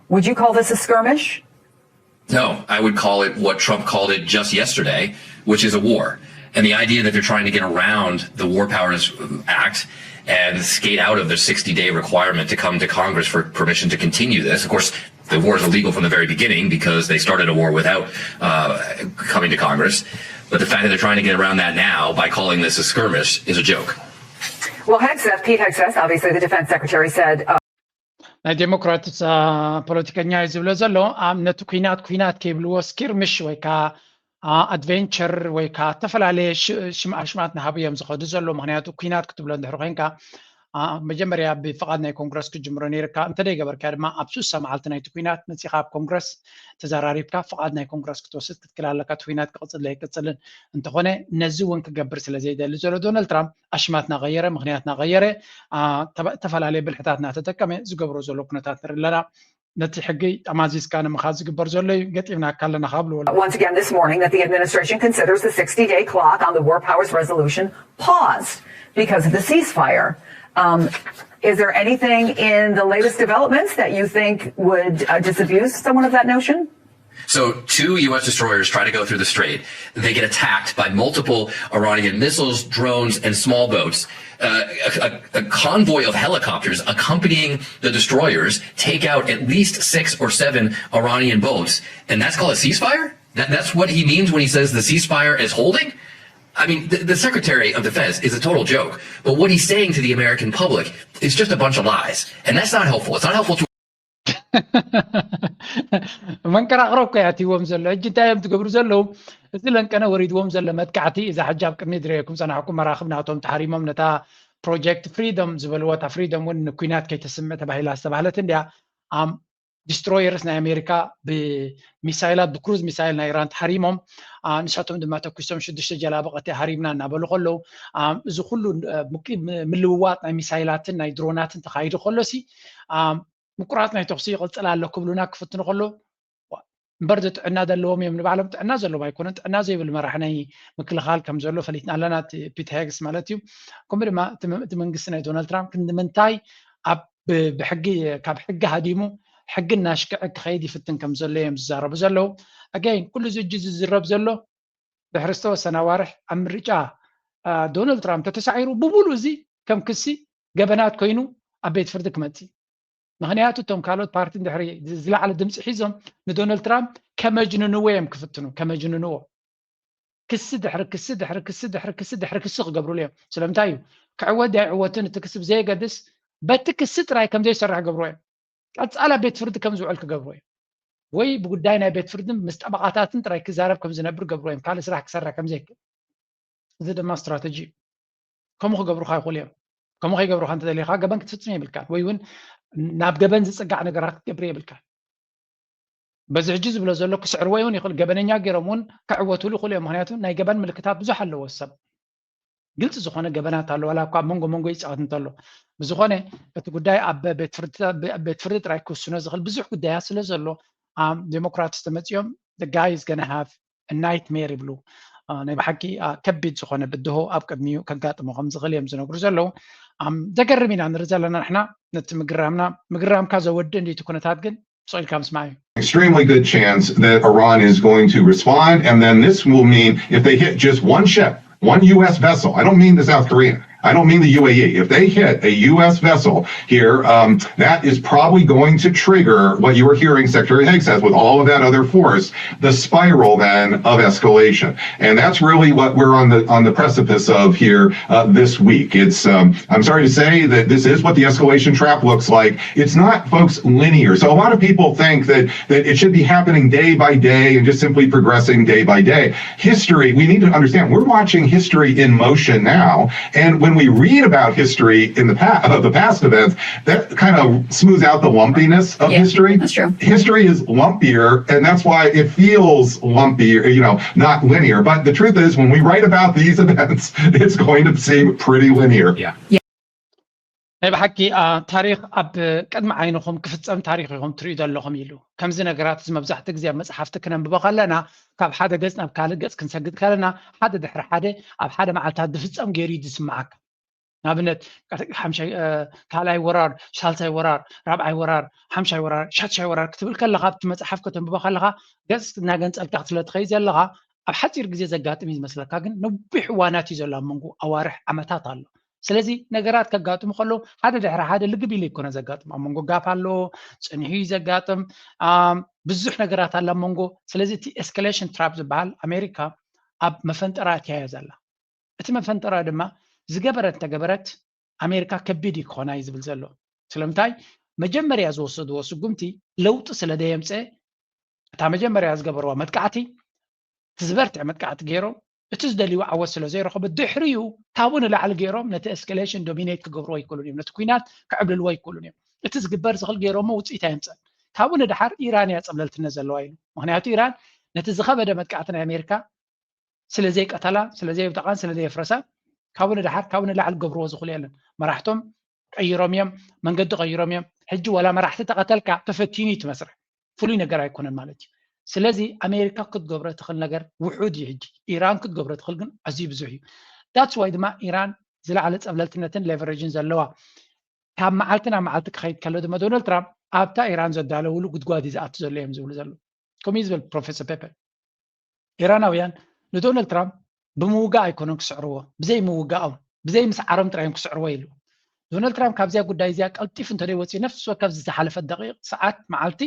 Would you call this a skirmish? No, I would call it what Trump called it just yesterday, which is a war. And the idea that they're trying to get around the War Powers Act and skate out of the sixty day requirement to come to Congress for permission to continue this. Of course, the war is illegal from the very beginning because they started a war without uh, coming to Congress. But the fact that they're trying to get around that now by calling this a skirmish is a joke. Well, Hegseth, Pete Hegseth, obviously the defense secretary, said uh, ናይ ዴሞክራትስ ፖለቲከኛ እዩ ዝብሎ ዘሎ። ነቲ ኩናት ኩናት ከይብልዎ፣ ስኪርምሽ ወይ ከዓ ኣድቨንቸር ወይ ከዓ ዝተፈላለየ ሽማሽማት ናሃቡ እዮም ዝኸዱ ዘሎ። ምክንያቱ ኩናት ክትብሎ እንድሕር ኮይንካ መጀመርያ ብፍቓድ ናይ ኮንግረስ ክጅምሮ ነይርካ። እንተደይገበርካ ድማ ኣብ ሱሳ መዓልቲ ናይቲ ኩናት መፂኻ ኣብ ኮንግረስ ተዘራሪብካ ፍቓድ ናይ ኮንግረስ ክትወስድ ክትክል ኣለካ። እቲ ኩናት ክቕፅል ኣይቅፅልን እንተኾነ ነዚ እውን ክገብር ስለ ዘይደሊ ዘሎ ዶናልድ ትራምፕ ኣሽማት ናቐየረ፣ ምክንያት ናቐየረ፣ ተፈላለየ ብልሕታት ናተጠቀመ ዝገብሮ ዘሎ ኩነታት ንርኢ ኣለና። ነቲ ሕጊ ጠማዚዝካ ንምኻድ ዝግበር ዘሎ እዩ። ገጢምናካ ኣለና ካብ ልወሎ Once again this morning that the administration considers the sixty day clock on the War Powers Resolution paused because of the ceasefire. Um, is there anything in the latest developments that you think would uh, disabuse someone of that notion? So, two U S destroyers try to go through the strait. They get attacked by multiple Iranian missiles, drones, and small boats. Uh, a, a, convoy of helicopters accompanying the destroyers take out at least six or seven Iranian boats. And that's called a ceasefire? That, that's what he means when he says the ceasefire is holding? I mean, the, the Secretary of Defense is a total joke. But what he's saying to the American public is just a bunch of lies. And that's not helpful. It's not helpful to መንቀራቕሮ እኮ ያትዎም ዘሎ ሕጂ እንታይ እዮም ትገብሩ ዘለዉ? እዚ ለንቀነ ወሪድዎም ዘሎ መጥቃዕቲ እዛ ሕጂ ኣብ ቅድሚ ድረየኩም ፀናሕኩም መራኽብ ናቶም ተሃሪሞም ነታ ፕሮጀክት ፍሪደም ዝበልዎ እታ ፍሪደም እውን ንኩናት ከይተስምዕ ተባሂላ ዝተባህለት እንዲያ። ዲስትሮየርስ ናይ ኣሜሪካ ብሚሳይላት ብክሩዝ ሚሳይል ናይ ኢራን ተሃሪሞም ንሳቶም ድማ ተኩሶም ሽዱሽተ ጀላበ ቀቲ ሃሪምና እናበሉ ከለዉ እዚ ኩሉ ምልውዋጥ ናይ ሚሳይላትን ናይ ድሮናትን ተካይዱ ከሎሲ ምቁራፅ ናይ ተኩሲ ይቕፅል ኣሎ ክብሉና ክፍትኑ ከሎ እምበር ጥዕና ዘለዎም እዮም ንባዕሎም ጥዕና ዘለዎም ኣይኮነን። ጥዕና ዘይብል መራሕ ናይ ምክልኻል ከም ዘሎ ፈሊጥና ኣለና። ፒት ሄግስ ማለት እዩ። ከምኡ ድማ እቲ መንግስቲ ናይ ዶናልድ ትራምፕ ክንዲ ምንታይ ኣብ ብሕጊ ካብ ሕጊ ሃዲሙ ሕጊ እናሽክዐ ክኸይድ ይፍትን ከም ዘሎ እዮም ዝዛረቡ ዘለዉ። ኣጋይን ኩሉ እዚ እጅ ዝዝረብ ዘሎ ድሕሪ ዝተወሰነ ኣዋርሕ ኣብ ምርጫ ዶናልድ ትራምፕ ተተሳዒሩ ብሙሉ እዚ ከም ክሲ ገበናት ኮይኑ ኣብ ቤት ፍርዲ ክመፅእ ምክንያቱ እቶም ካልኦት ፓርቲ ድሕሪ ዝለዓለ ድምፂ ሒዞም ንዶናልድ ትራምፕ ከመጅንንዎ እዮም ክፍትኑ ከመጅንንዎ ክሲ ድሕሪ ክሲ ድሕሪ ክሲ ድሕሪ ክሲ ድሕሪ ክሲ ክገብሩሉ እዮም። ስለምንታይ እዩ ክዕወት ዳይዕወትን እቲ ክሲ ብዘየገድስ በቲ ክሲ ጥራይ ከምዘይሰርሕ ገብርዎ እዮም። ቀፃላ ቤት ፍርዲ ከም ዝውዕል ክገብርዎ እዮም። ወይ ብጉዳይ ናይ ቤት ፍርድን ምስ ጠበቓታትን ጥራይ ክዛረብ ከም ዝነብር ገብርዎ እዮም። ካልእ ስራሕ ክሰርሕ ከም ዘይክእል። እዚ ድማ ስትራተጂ እዩ። ከምኡ ክገብሩካ ይኽእሉ እዮም። ከምኡ ከይገብሩካ እንተደሊኻ ገበን ክትፍፅም የብልካን ወይ እውን ናብ ገበን ዝፅጋዕ ነገራት ክትገብር የብልካን። በዚ ሕጂ ዝብሎ ዘሎ ክስዕርዎ እውን ይኽእል ገበነኛ ገይሮም እውን ክዕወትሉ ይኽእሉ እዮም። ምክንያቱ ናይ ገበን ምልክታት ብዙሕ ኣለዎ ሰብ ግልፂ ዝኾነ ገበናት ኣሎ ዋላ እኳ ኣብ መንጎ መንጎ ይፃወት እንተሎ ብዝኾነ እቲ ጉዳይ ኣብ ቤት ፍርዲ ጥራይ ክውስኖ ዝኽእል ብዙሕ ጉዳያት ስለ ዘሎ ዴሞክራትስ ተመፂኦም guy is gonna have nightmare ይብሉ። ናይ ብሓቂ ከቢድ ዝኾነ ብድሆ ኣብ ቅድሚኡ ከጋጥሞ ከም ዝኽእል እዮም ዝነግሩ ዘለዉ። ዘገርም ኢና ንርኢ ዘለና ንሕና ነቲ ምግራምና ምግራምካ ዘወድእ እንዲቲ ኩነታት ግን ስቕ ኢልካ ምስማዕ እዩ። Extremely good chance that Iran is going to respond, and then this will mean if they hit just one ship, one U S vessel, I don't mean the South Korean, I don't mean the U A E. If they hit a U S vessel here, um, that is probably going to trigger what you were hearing Secretary Haig says with all of that other force, the spiral then of escalation. And that's really what we're on the on the precipice of here uh, this week. It's um, I'm sorry to say that this is what the escalation trap looks like. It's not, folks, linear. So a lot of people think that that it should be happening day by day and just simply progressing day by day. History, we need to understand we're watching history in motion now. And when we read about history in the past, of the past events, that kind of smooths out the lumpiness of Yeah, history. that's true. History is lumpier, and that's why it feels lumpier, you know, not linear. But the truth is, when we write about these events, it's going to seem pretty linear. Yeah. ናይ ብሓቂ ታሪክ ኣብ ቅድሚ ዓይንኹም ክፍፀም ታሪክ ኢኹም ትሪኡ ዘለኹም ኢሉ። ከምዚ ነገራት እዚ መብዛሕትኡ ግዜ ኣብ መፅሓፍቲ ክነንብቦ ከለና ካብ ሓደ ገፅ ናብ ካልእ ገፅ ክንሰግድ ከለና ሓደ ድሕሪ ሓደ ኣብ ሓደ መዓልታት ዝፍፀም ገይሩ እዩ ዝስምዓካ። ንኣብነት ካልኣይ ወራር፣ ሳልሳይ ወራር፣ ራብዓይ ወራር፣ ሓምሻይ ወራር፣ ሻድሻይ ወራር ክትብል ከለካ ኣብቲ መፅሓፍ ከተንብቦ ከለካ ገፅ እናገንፀልካ ስለ ትኸይድ ዘለካ ኣብ ሓፂር ግዜ ዘጋጥም እዩ ዝመስለካ፣ ግን ነዊሕ እዋናት እዩ ዘሎ ኣብ መንጎ ኣዋርሕ ዓመታት ኣሎ። ስለዚ ነገራት ከጋጥሙ ከለዉ ሓደ ድሕሪ ሓደ ልግብ ኢሉ ይኮነ ዘጋጥም። ኣብ መንጎ ጋፕ ኣሎ፣ ፅንሑ እዩ ዘጋጥም፣ ብዙሕ ነገራት ኣሎ ኣብ መንጎ። ስለዚ እቲ ኤስካሌሽን ትራፕ ዝበሃል ኣሜሪካ ኣብ መፈንጠራ ኣትያያ ዘላ። እቲ መፈንጠራ ድማ ዝገበረት እንተገበረት ኣሜሪካ ከቢድ እዩ ክኾና እዩ ዝብል ዘሎ። ስለምንታይ? መጀመርያ ዝወሰድዎ ስጉምቲ ለውጢ ስለ ዘየምፀ እታ መጀመርያ ዝገበርዋ መጥቃዕቲ እቲ ዝበርትዐ መጥቃዕቲ ገይሮም እቲ ዝደልይዎ ዓወት ስለ ዘይረኸቡ ድሕሪኡ ካብኡ ንላዕሊ ገይሮም ነቲ ኤስካሌሽን ዶሚኔት ክገብርዎ ኣይክእሉን እዮም። ነቲ ኩናት ክዕብልልዎ ኣይክእሉን እዮም። እቲ ዝግበር ዝኽእል ገይሮሞ ውፅኢት ኣየምፀን። ካብኡ ንደሓር ኢራን እያ ፀብለልትነት ዘለዋ ኢሉ። ምክንያቱ ኢራን ነቲ ዝኸበደ መጥቃዕቲ ናይ ኣሜሪካ ስለ ዘይቀተላ፣ ስለ ዘየብጠቓን ስለ ዘየፍረሳ ካብኡ ንደሓር ካብኡ ንላዕሊ ክገብርዎ ዝኽእሉ የለን። መራሕቶም ቀይሮም እዮም፣ መንገዲ ቀይሮም እዮም። ሕጂ ዋላ መራሕቲ ተቐተልካ ተፈቲኑ እዩ ትመስርሕ። ፍሉይ ነገር ኣይኮነን ማለት እዩ። ስለዚ ኣሜሪካ ክትገብሮ ትኽእል ነገር ውሑድ እዩ። ሕጂ ኢራን ክትገብሮ ትኽእል ግን ኣዝዩ ብዙሕ እዩ። ዳትስ ዋይ ድማ ኢራን ዝለዓለ ፀብለልትነትን ሌቨሬጅን ዘለዋ ካብ መዓልቲ ናብ መዓልቲ ክኸይድ ከሎ ድማ ዶናልድ ትራምፕ ኣብታ ኢራን ዘዳለውሉ ጉድጓድ እዩ ዝኣቱ ዘሎ እዮም ዝብሉ ዘለዉ። ከምኡ እዩ ዝብል ፕሮፌሰር ፔፐር። ኢራናውያን ንዶናልድ ትራምፕ ብምውጋእ ኣይኮነን ክስዕርዎ፣ ብዘይ ምውጋኦም ብዘይ ምስዓሮም ጥራዮም ክስዕርዎ ኢሉ። ዶናልድ ትራምፕ ካብዚያ ጉዳይ እዚኣ ቀልጢፉ እንተደይ ወፂኡ ነፍሲ ወከፍ ዝሓለፈት ደቂቕ ሰዓት መዓልቲ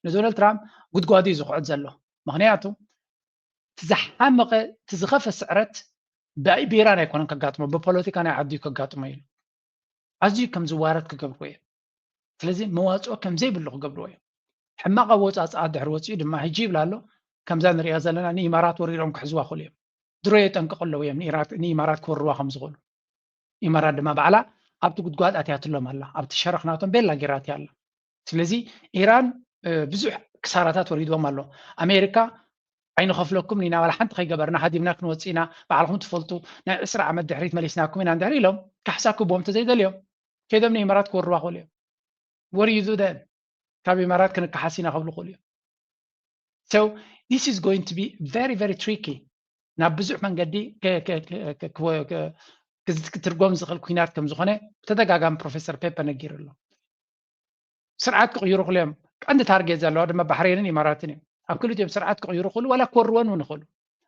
ንዶናልድ ትራምፕ ጉድጓዱ እዩ ዝኹዕት ዘሎ። ምክንያቱ እቲ ዝሓመቐ እቲ ዝኸፈ ስዕረት ብኢራን ኣይኮነን ከጋጥሞ ብፖለቲካ ናይ ዓዲ እዩ ከጋጥሞ ኢሉ። ኣዝዩ ከም ዝዋረድ ክገብርዎ እዮም። ስለዚ መዋፅኦ ከም ዘይብሉ ክገብርዎ እዮም። ሕማቕ ኣወፃፅኣ ድሕሪ ወፂኡ ድማ ሕጂ ይብል ኣሎ። ከምዛ ንሪኣ ዘለና ንኢማራት ወሪሮም ክሕዝዋ ክእሉ እዮም። ድሮ የጠንቅቑ ኣለዉ እዮም ንኢማራት ክወርዋ ከም ዝኽእሉ። ኢማራት ድማ ባዕላ ኣብቲ ጉድጓድ ኣትያትሎም ኣላ። ኣብቲ ሸረኽ ናቶም ቤላ ጌራትያ ኣላ። ስለዚ ኢራን ብዙሕ ክሳራታት ወሪድዎም ኣሎ። ኣሜሪካ ኣይንኸፍለኩምን ኢና፣ ዋላ ሓንቲ ከይገበርና ሃዲምና ክንወፅእ ኢና፣ ባዕልኹም ትፈልጡ፣ ናይ ዕስራ ዓመት ድሕሪት መሊስናኩም ኢና እንድሕር ኢሎም ካሕሳ ክቦም እንተዘይደልዮም ከይዶም ንኢማራት ክወርዋ ክእሉ እዮም። ወርዩ ደን ካብ ኢማራት ክንከሓስ ኢና ክብሉ ክእሉ እዮም። So this is going to be very very tricky። ናብ ብዙሕ መንገዲ ክትርጎም ዝኽእል ኩናት ከም ዝኾነ ብተደጋጋሚ ፕሮፌሰር ፔፐ ነጊሩ ኣሎ። ስርዓት ክቕይሩ ክእሉ እዮም። ቀንዲ ታርጌት ዘለዋ ድማ ባሕሬንን ኢማራትን እዮም። ኣብ ክልቲኦም ስርዓት ክቕይሩ ክእሉ ዋላ ክወርወን እውን ይኽእሉ።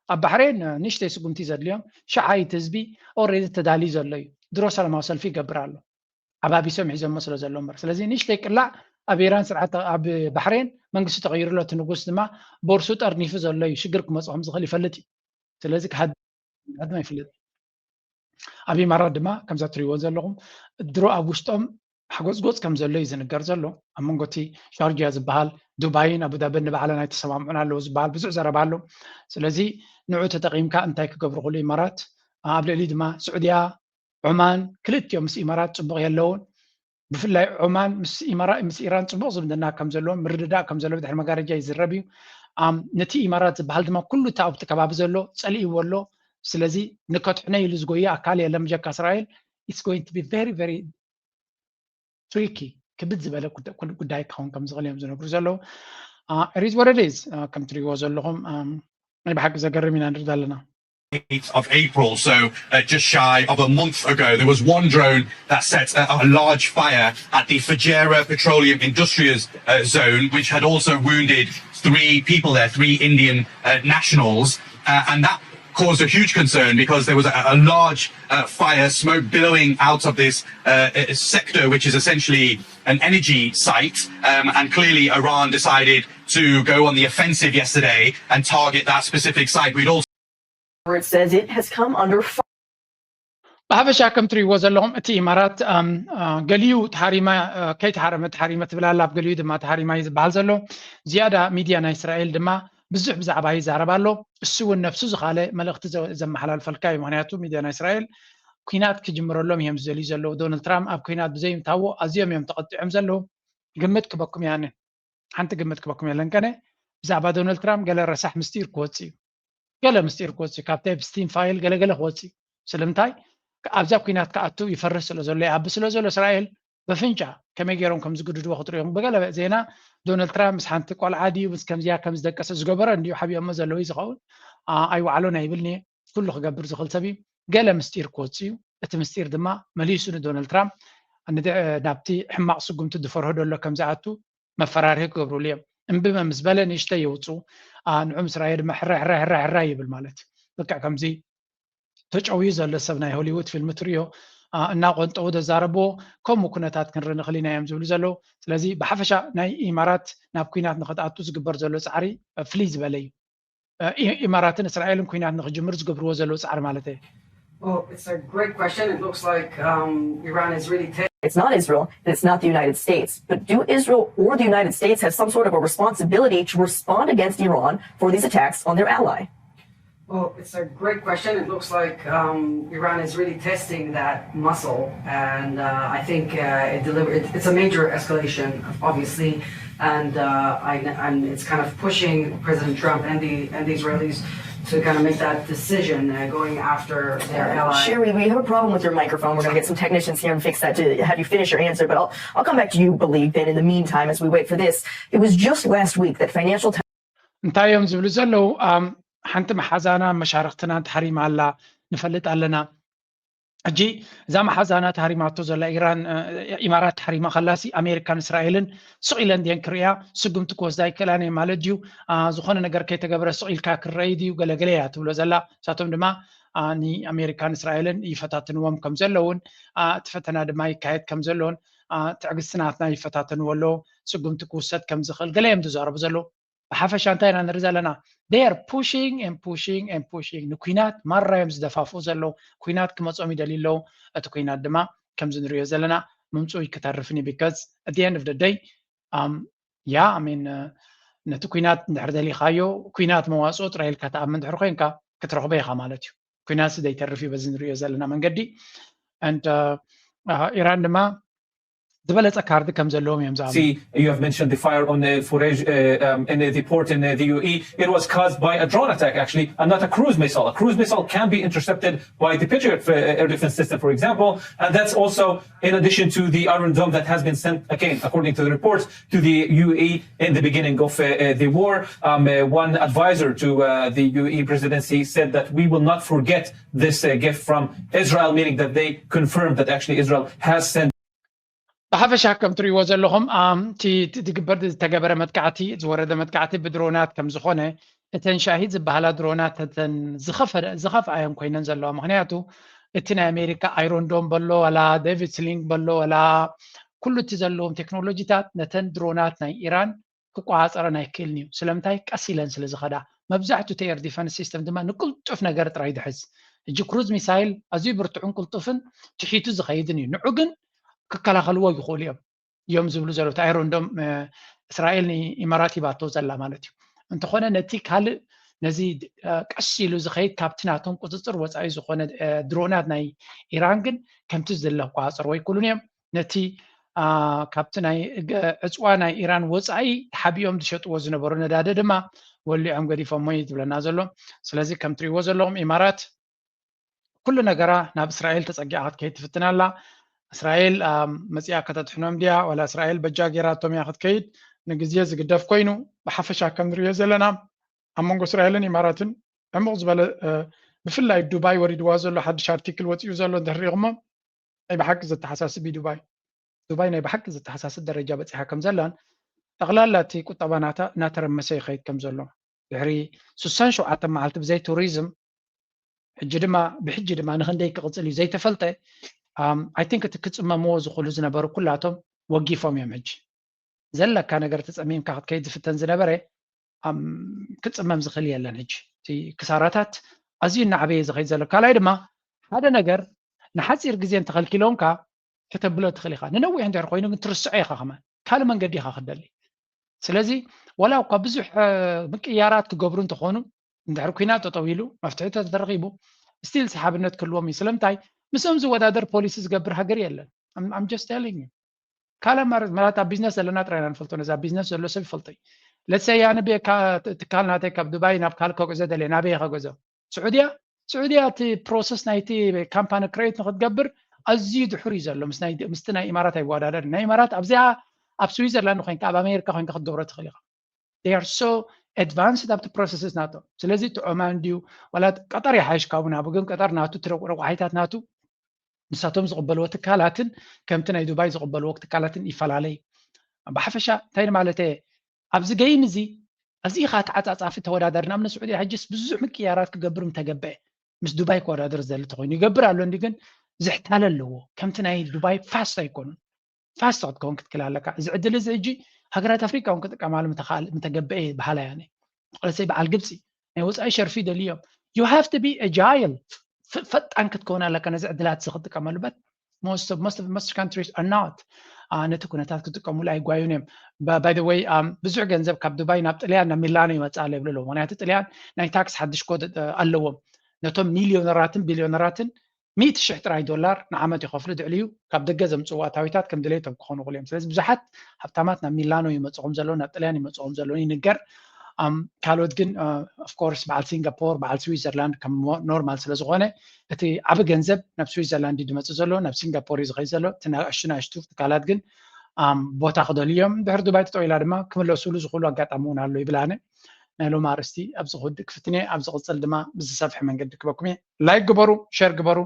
ኣብ ባሕሬን ንእሽተይ ስጉምቲ ዘድልዮም ሽዓይት ህዝቢ ኦልሬዲ ተዳልዩ ዘሎ እዩ። ድሮ ሰላማዊ ሰልፊ ይገብር ኣሎ። ኣባቢሶም ሒዞሞ ስለ ዘሎ እምበር። ስለዚ ንእሽተይ ቅላዕ ኣብ ኢራን ስርዓት ኣብ ባሕሬን መንግስቲ ተቐይሩ ኣሎ። እቲ ንጉስ ድማ ቦርሱ ጠርኒፉ ዘሎ እዩ። ሽግር ክመፅኦም ዝኽእል ይፈልጥ እዩ። ስለዚ ክሃድም ኣይፍለጥ። ኣብ ኢማራት ድማ ከምዛ ትሪእዎ ዘለኹም ድሮ ኣብ ውሽጦም ሓጎፅጎፅ ከም ዘሎ እዩ ዝንገር ዘሎ። ኣብ መንጎ እቲ ሻርጃ ዝበሃል ዱባይን ኣቡዳብን ንባዕለን ኣይተሰማምዑን ኣለዉ ዝበሃል ብዙሕ ዘረባ ኣሎ። ስለዚ ንዑ ተጠቒምካ እንታይ ክገብሩ ክእሉ ኢማራት ኣብ ልዕሊ ድማ ስዑድያ ዑማን ክልቲኦም ምስ ኢማራት ፅቡቕ የለውን። ብፍላይ ዑማን ምስ ኢማራ ምስ ኢራን ፅቡቕ ዝምድና ከም ዘለዎም ምርድዳእ ከም ዘለዎ ድሕሪ መጋረጃ ይዝረብ እዩ። ነቲ ኢማራት ዝበሃል ድማ ኩሉ እቲ ኣብቲ ከባቢ ዘሎ ፀሊእዎ ኣሎ። ስለዚ ንከትሕነ ኢሉ ዝጎየ ኣካል የለን ብጀካ እስራኤል። It's going to be very very tricky ክብድ ዝበለ ጉዳይ ክኸውን ከም ዝኽእል እዮም ዝነግሩ ዘለዉ። It is what it is። ከም ትሪእዎ ዘለኹም ናይ ብሓቂ ዘገርም ኢና ንርኢ ዘለና። Of April, so uh, just shy of a month ago, there was one drone that set a, a large fire at the Fujairah Petroleum Industries uh, Zone, which had also wounded three people there, three Indian uh, nationals, uh, and that caused a huge concern because there was a, a large uh, fire smoke billowing out of this uh, sector, which is essentially an energy site, um, and clearly Iran decided to go on the offensive yesterday and target that specific site. We'd also It says it has come under fire. ብሓፈሻ ከም ትሪእዎ ዘለኹም እቲ ኢማራት ገሊኡ ተሃሪማ ከይተሃረመ ተሃሪመ ትብል ኣላ ኣብ ገሊኡ ድማ ተሃሪማ እዩ ዝበሃል ዘሎ። ዝያዳ ሚድያ ናይ እስራኤል ድማ ብዙሕ ብዛዕባ ይዛረብ ኣሎ። እሱ እውን ነብሱ ዝኻለ መልእኽቲ ዘመሓላልፈልካ እዩ። ምክንያቱ ሚድያ ናይ እስራኤል ኩናት ክጅምረሎም እዮም ዝደልዩ ዘለዉ። ዶናልድ ትራምፕ ኣብ ኩናት ብዘይምታዎ ኣዝዮም እዮም ተቐጢዖም ዘለዉ። ግምት ክበኩም ያንን ሓንቲ ግምት ክበኩም የለን ከነ ብዛዕባ ዶናልድ ትራምፕ ገለ ረሳሕ ምስጢር ክወፅእ እዩ። ገለ ምስጢር ክወፅእ እዩ። ካብቲ ኤፕስቲን ፋይል ገለገለ ክወፅእ እዩ። ስለምንታይ ኣብዛ ኩናት ክኣቱ ይፈርህ ስለ ዘሎ ይኣቢ ስለ ዘሎ እስራኤል በፍንጫ ከመይ ገይሮም ከም ዝግድድዎ ክትሪኦም ብገለ ዜና ዶናልድ ትራምፕ ምስ ሓንቲ ቆልዓ ድዩ ምስ ከምዚያ ከም ዝደቀሰ ዝገበረ እንዲዩ ሓቢኦሞ ዘለዉ እዩ ዝኸውን። ኣይወዓሎን ኣይብልኒ ኩሉ ክገብር ዝኽእል ሰብ እዩ። ገለ ምስጢር ክወፅእ እዩ። እቲ ምስጢር ድማ መሊሱ ንዶናልድ ትራምፕ ናብቲ ሕማቕ ስጉምቲ ዝፈርሆ ዘሎ ከም ዝኣቱ መፈራርሂ ክገብሩሉ እዮም። እምብመ ምስ በለ ንእሽተይ የውፅኡ፣ ንዑ ምስ ራየ ድማ ሕራይ ሕራይ ሕራይ ሕራይ ይብል ማለት እዩ። በቃ ከምዚ ተጨውዩ ዘሎ ሰብ ናይ ሆሊውድ ፊልም ትሪኦ እናቆንጠው ዘዛረብዎ ከምኡ ኩነታት ክንርኢ ንኽእል ኢና እዮም ዝብሉ ዘለዉ። ስለዚ ብሓፈሻ ናይ ኢማራት ናብ ኩናት ንኽትኣቱ ዝግበር ዘሎ ጻዕሪ ፍልይ ዝበለ እዩ። ኢማራትን እስራኤልን ኩናት ንኽጅምር ዝገብርዎ ዘለዉ ጻዕሪ ማለት እዩ። Well, it's a great question. It looks like um, Iran is really. T- it's not Israel, and it's not the United States. But do Israel or the United States have some sort of a responsibility to respond against Iran for these attacks on their ally? Well, it's a great question. It looks like um, Iran is really testing that muscle, and uh, I think uh, it deliver. It, it's a major escalation, obviously, and uh, I, and it's kind of pushing President Trump and the and the Israelis to kind of make that decision uh, going after their ally. Sherry, we have a problem with your microphone. We're going to get some technicians here and fix that to have you finish your answer. But I'll, I'll come back to you, Believe, then in the meantime, as we wait for this. It was just last week that Financial Times. እንታይ እዮም ዝብሉ ዘለዉ? ሓንቲ መሓዛና መሻርክትና ተሃሪማ ኣላ ንፈልጥ ኣለና። ሕጂ እዛ መሓዛና ተሃሪማቶ ዘላ ኢራን ኢማራት ተሃሪማ ከላሲ ኣሜሪካን እስራኤልን ስቕ ኢለን ድየን ክርእያ? ስጉምቲ ክወስዳ ኣይክእላን እየ ማለት ድዩ? ዝኾነ ነገር ከይተገበረ ስቕ ኢልካ ክረኣይ ድዩ? ገለገለ እያ ትብሎ ዘላ። ንሳቶም ድማ ንኣሜሪካን እስራኤልን ይፈታትንዎም ከም ዘለውን እቲ ፈተና ድማ ይካየድ ከም ዘለውን ትዕግስቲ ናትና ይፈታተንዎ ኣለዉ። ስጉምቲ ክውሰድ ከም ዝኽእል ገለ እዮም ዝዛረቡ ዘለዉ። ብሓፈሻ እንታይ ኢና ንርኢ ዘለና? They are pushing and pushing and pushing ንኩናት ማራ እዮም ዝደፋፍኡ ዘለዉ። ኩናት ክመጾም ይደልዩ ኣለዉ። እቲ ኩናት ድማ ከምዚ ንሪኦ ዘለና ምምፅኡ ይክተርፍን እዩ። Because at the end of the day ያ ሚን ነቲ ኩናት እንድሕር ደሊኻዮ ኩናት መዋፅኦ ጥራይ ኢልካ ተኣምን ድሕር ኮይንካ ክትረኽቦ ኢኻ ማለት እዩ። ኩናት ዘይተርፍ እዩ በዚ ንሪኦ ዘለና መንገዲ። And ኢራን ድማ ዝበለፀ ካርድ ከም ዘለዎም እዮም ዝኣምኑ። See, you have mentioned the fire on the forage uh, um, in the port in uh, the U A E. It was caused by a drone attack, actually, and not a cruise missile. A cruise missile can be intercepted by the Patriot uh, air defense system, for example, and that's also in addition to the Iron Dome that has been sent again, according to the reports, to the U A E in the beginning of uh, uh, the war. Um, uh, one advisor to uh, the U A E presidency said that we will not forget this uh, gift from Israel, meaning that they confirmed that actually Israel has sent. ብሓፈሻ ከም ትሪእዎ ዘለኹም እቲ ዝግበር ዝተገበረ መጥቃዕቲ ዝወረደ መጥቃዕቲ ብድሮናት ከም ዝኾነ እተን ሻሂድ ዝበሃላ ድሮናት እተን ዝኸፍኣ እየን ኮይነን ዘለዋ። ምክንያቱ እቲ ናይ ኣሜሪካ ኣይሮን ዶም በሎ ዋላ ዴቪድ ስሊንግ በሎ ዋላ ኩሉ እቲ ዘለዎም ቴክኖሎጂታት ነተን ድሮናት ናይ ኢራን ክቆፃፀረን ኣይክእልን እዩ። ስለምንታይ? ቀስ ኢለን ስለ ዝኸዳ። መብዛሕቱ እቲ ኤር ዲፈንስ ሲስተም ድማ ንቅልጡፍ ነገር ጥራይ ድሕዝ። ሕጂ ክሩዝ ሚሳይል ኣዝዩ ብርቱዕን ቅልጡፍን ትሒቱ ዝኸይድን እዩ። ንዑ ግን ክከላኸልዎ ይኽእሉ እዮም እዮም ዝብሉ ዘለዉ። እቲ ኣይሮን ዶም እስራኤል ንኢማራት ሂባቶ ዘላ ማለት እዩ። እንተኾነ ነቲ ካልእ ነዚ ቀስ ኢሉ ዝኸይድ ካብቲ ናቶም ቁፅፅር ወፃኢ ዝኾነ ድሮናት ናይ ኢራን ግን ከምቲ ዝድለ ክቆፃፀርዎ ኣይክእሉን እዮም። ነቲ ካብቲ ናይ ዕፅዋ ናይ ኢራን ወፃኢ ተሓቢኦም ዝሸጥዎ ዝነበሩ ነዳዲ ድማ ወሊዖም ገዲፎሞ እዩ ዝብለና ዘሎ። ስለዚ ከም ትሪእዎ ዘለኹም ኢማራት ኩሉ ነገራ ናብ እስራኤል ተፀጊዓ ክትከይድ ትፍትን ኣላ። እስራኤል መፂኣ ከተድሕኖም ድያ ዋላ እስራኤል በጃ ገይራቶም እያ ክትከይድ ንግዜ ዝግደፍ ኮይኑ ብሓፈሻ ከም ንሪኦ ዘለና ኣብ መንጎ እስራኤልን ኢማራትን ዕሙቕ ዝበለ ብፍላይ ዱባይ ወሪድዋ ዘሎ ሓድሽ ኣርቲክል ወፂኡ ዘሎ እንድሕር ሪኢኹሞ ናይ ብሓቂ ዘተሓሳስብ እዩ ዱባይ። ዱባይ ናይ ብሓቂ ዘተሓሳስብ ደረጃ በፂሓ ከም ዘላን ጠቕላላ እቲ ቁጠባ ናታ እናተረመሰ ይኸይድ ከም ዘሎ ድሕሪ ስሳን ሸውዓተ መዓልቲ ብዘይ ቱሪዝም ሕጂ ድማ ብሕጂ ድማ ንክንደይ ክቕፅል እዩ ዘይተፈልጠ። I think እቲ ክፅመምዎ ዝኽእሉ ዝነበሩ ኩላቶም ወጊፎም እዮም። ሕጂ ዘለካ ነገር ተፀሚምካ ክትከይድ ዝፍተን ዝነበረ ክፅመም ዝኽእል የለን። ሕጂ እቲ ክሳራታት ኣዝዩ እናዓበየ ዝኸይድ ዘሎ። ካልኣይ ድማ ሓደ ነገር ንሓፂር ግዜ እንተኸልኪሎምካ ከተብሎ ትኽእል ኢኻ። ንነዊሕ እንድሕር ኮይኑ ግን ትርስዖ ኢኻ። ከማን ካልእ መንገዲ ኢኻ ክትደሊ። ስለዚ ዋላ እኳ ብዙሕ ምቅያራት ክገብሩ እንተኾኑ እንድሕር ኩናት ጠጠው ኢሉ መፍትሒ ተተረኺቡ ስቲል ሰሓብነት ክህልዎም እዩ። ስለምንታይ ምስኦም ዝወዳደር ፖሊሲ ዝገብር ሃገር የለን። I'm just telling you ካልእ ማለት ኣብ ቢዝነስ ዘለና ጥራይ ኢና ንፈልጦ። ነዚ ኣብ ቢዝነስ ዘሎ ሰብ ይፈልጦ እዩ። Let's say ኣነ ትካል ናተይ ካብ ዱባይ ናብ ካልእ ከጉዕዞ ደልየ ናበይ ከጉዕዞ? ስዑድያ። ስዑድያ እቲ ፕሮሰስ ናይቲ ካምፓኒ ክሬት ንክትገብር ኣዝዩ ድሑር እዩ ዘሎ። ምስቲ ናይ ኢማራት ኣይወዳደርን። ናይ ኢማራት ኣብዚኣ ኣብ ስዊዘርላንድ ኮይንካ ኣብ ኣሜሪካ ኮይንካ ክትገብሮ ትኽእል ኢኻ። They are so advanced ኣብቲ ፕሮሰስስ ናቶም። ስለዚ እቲ ዖማን ድዩ ዋላ ቀጠር ይሓይሽ ካብኡ ናብኡ ግን ቀጠር ናቱ ረቋሒታት ናቱ ንሳቶም ዝቕበልዎ ትካላትን ከምቲ ናይ ዱባይ ዝቕበልዎ ትካላትን ይፈላለዩ። ብሓፈሻ እንታይ ማለት እየ ኣብዚ ገይም እዚ ኣዚኻ ተዓፃፃፊ ተወዳዳሪ ናብ ንስዑዲ ሕጅስ ብዙሕ ምቅያራት ክገብር ምተገበአ ምስ ዱባይ ክወዳደር ዘሊ ተኮይኑ ይገብር ኣሎ እንዲ ግን ዝሕታለ ኣለዎ። ከምቲ ናይ ዱባይ ፋስት ኣይኮኑን። ፋስት ክትከውን ክትክል ኣለካ። እዚ ዕድል እዚ ሕጂ ሃገራት ኣፍሪካ እውን ክጥቀማሉ ምተገበአ በሃላይ ኣነ። መቐለሰይ በዓል ግብፂ ናይ ወፃኢ ሸርፊ ደልዮም you have to be agile ፈጣን ክትከውን ኣለካ ነዚ ዕድላት እዚ ክትጥቀመሉ but most of most of most countries are not ነቲ ኩነታት ክጥቀሙሉ ኣይጓዩን እዮም። By the way ብዙሕ ገንዘብ ካብ ዱባይ ናብ ጥልያን ናብ ሚላኖ ይመፅእ ኣሎ ይብሉ ኣለዉ። ምክንያቱ ጥልያን ናይ ታክስ ሓድሽ ኮድ ኣለዎም። ነቶም ሚሊዮነራትን ቢሊዮነራትን ሚእቲ ሽሕ ጥራይ ዶላር ንዓመት ይኸፍሉ ድዕልዩ ካብ ደገ ዘምፅኡ ኣታዊታት ከም ድሌቶም ክኾኑ ይኽእሉ እዮም። ስለዚ ብዙሓት ሃብታማት ናብ ሚላኖ ይመፅኹም ዘለዉ ናብ ጥልያን ይመፅኹም ዘለዉ ይንገር። ካልኦት ግን of course በዓል ሲንጋፖር በዓል ስዊዘርላንድ ከም ኖርማል ስለዝኾነ እቲ ዓቢ ገንዘብ ናብ ስዊዘርላንድ እዩ ዝመፅእ ዘሎ ናብ ሲንጋፖር እዩ ዝኸይድ ዘሎ። እቲ ናእሽቱ ናእሽቱ ትካላት ግን ቦታ ክደልዩ እዮም። ድሕሪ ዱባይ ተጠው ኢላ ድማ ክምለሱሉ ዝኽእሉ ኣጋጣሚ እውን ኣሎ ይብል ኣነ። ናይ ሎም ኣርእስቲ ኣብዚ ክወድእ ክፍትን እየ። ኣብ ዝቕፅል ድማ ብዝሰፍሐ መንገዲ ክበኩም እየ። ላይክ ግበሩ፣ ሸር ግበሩ።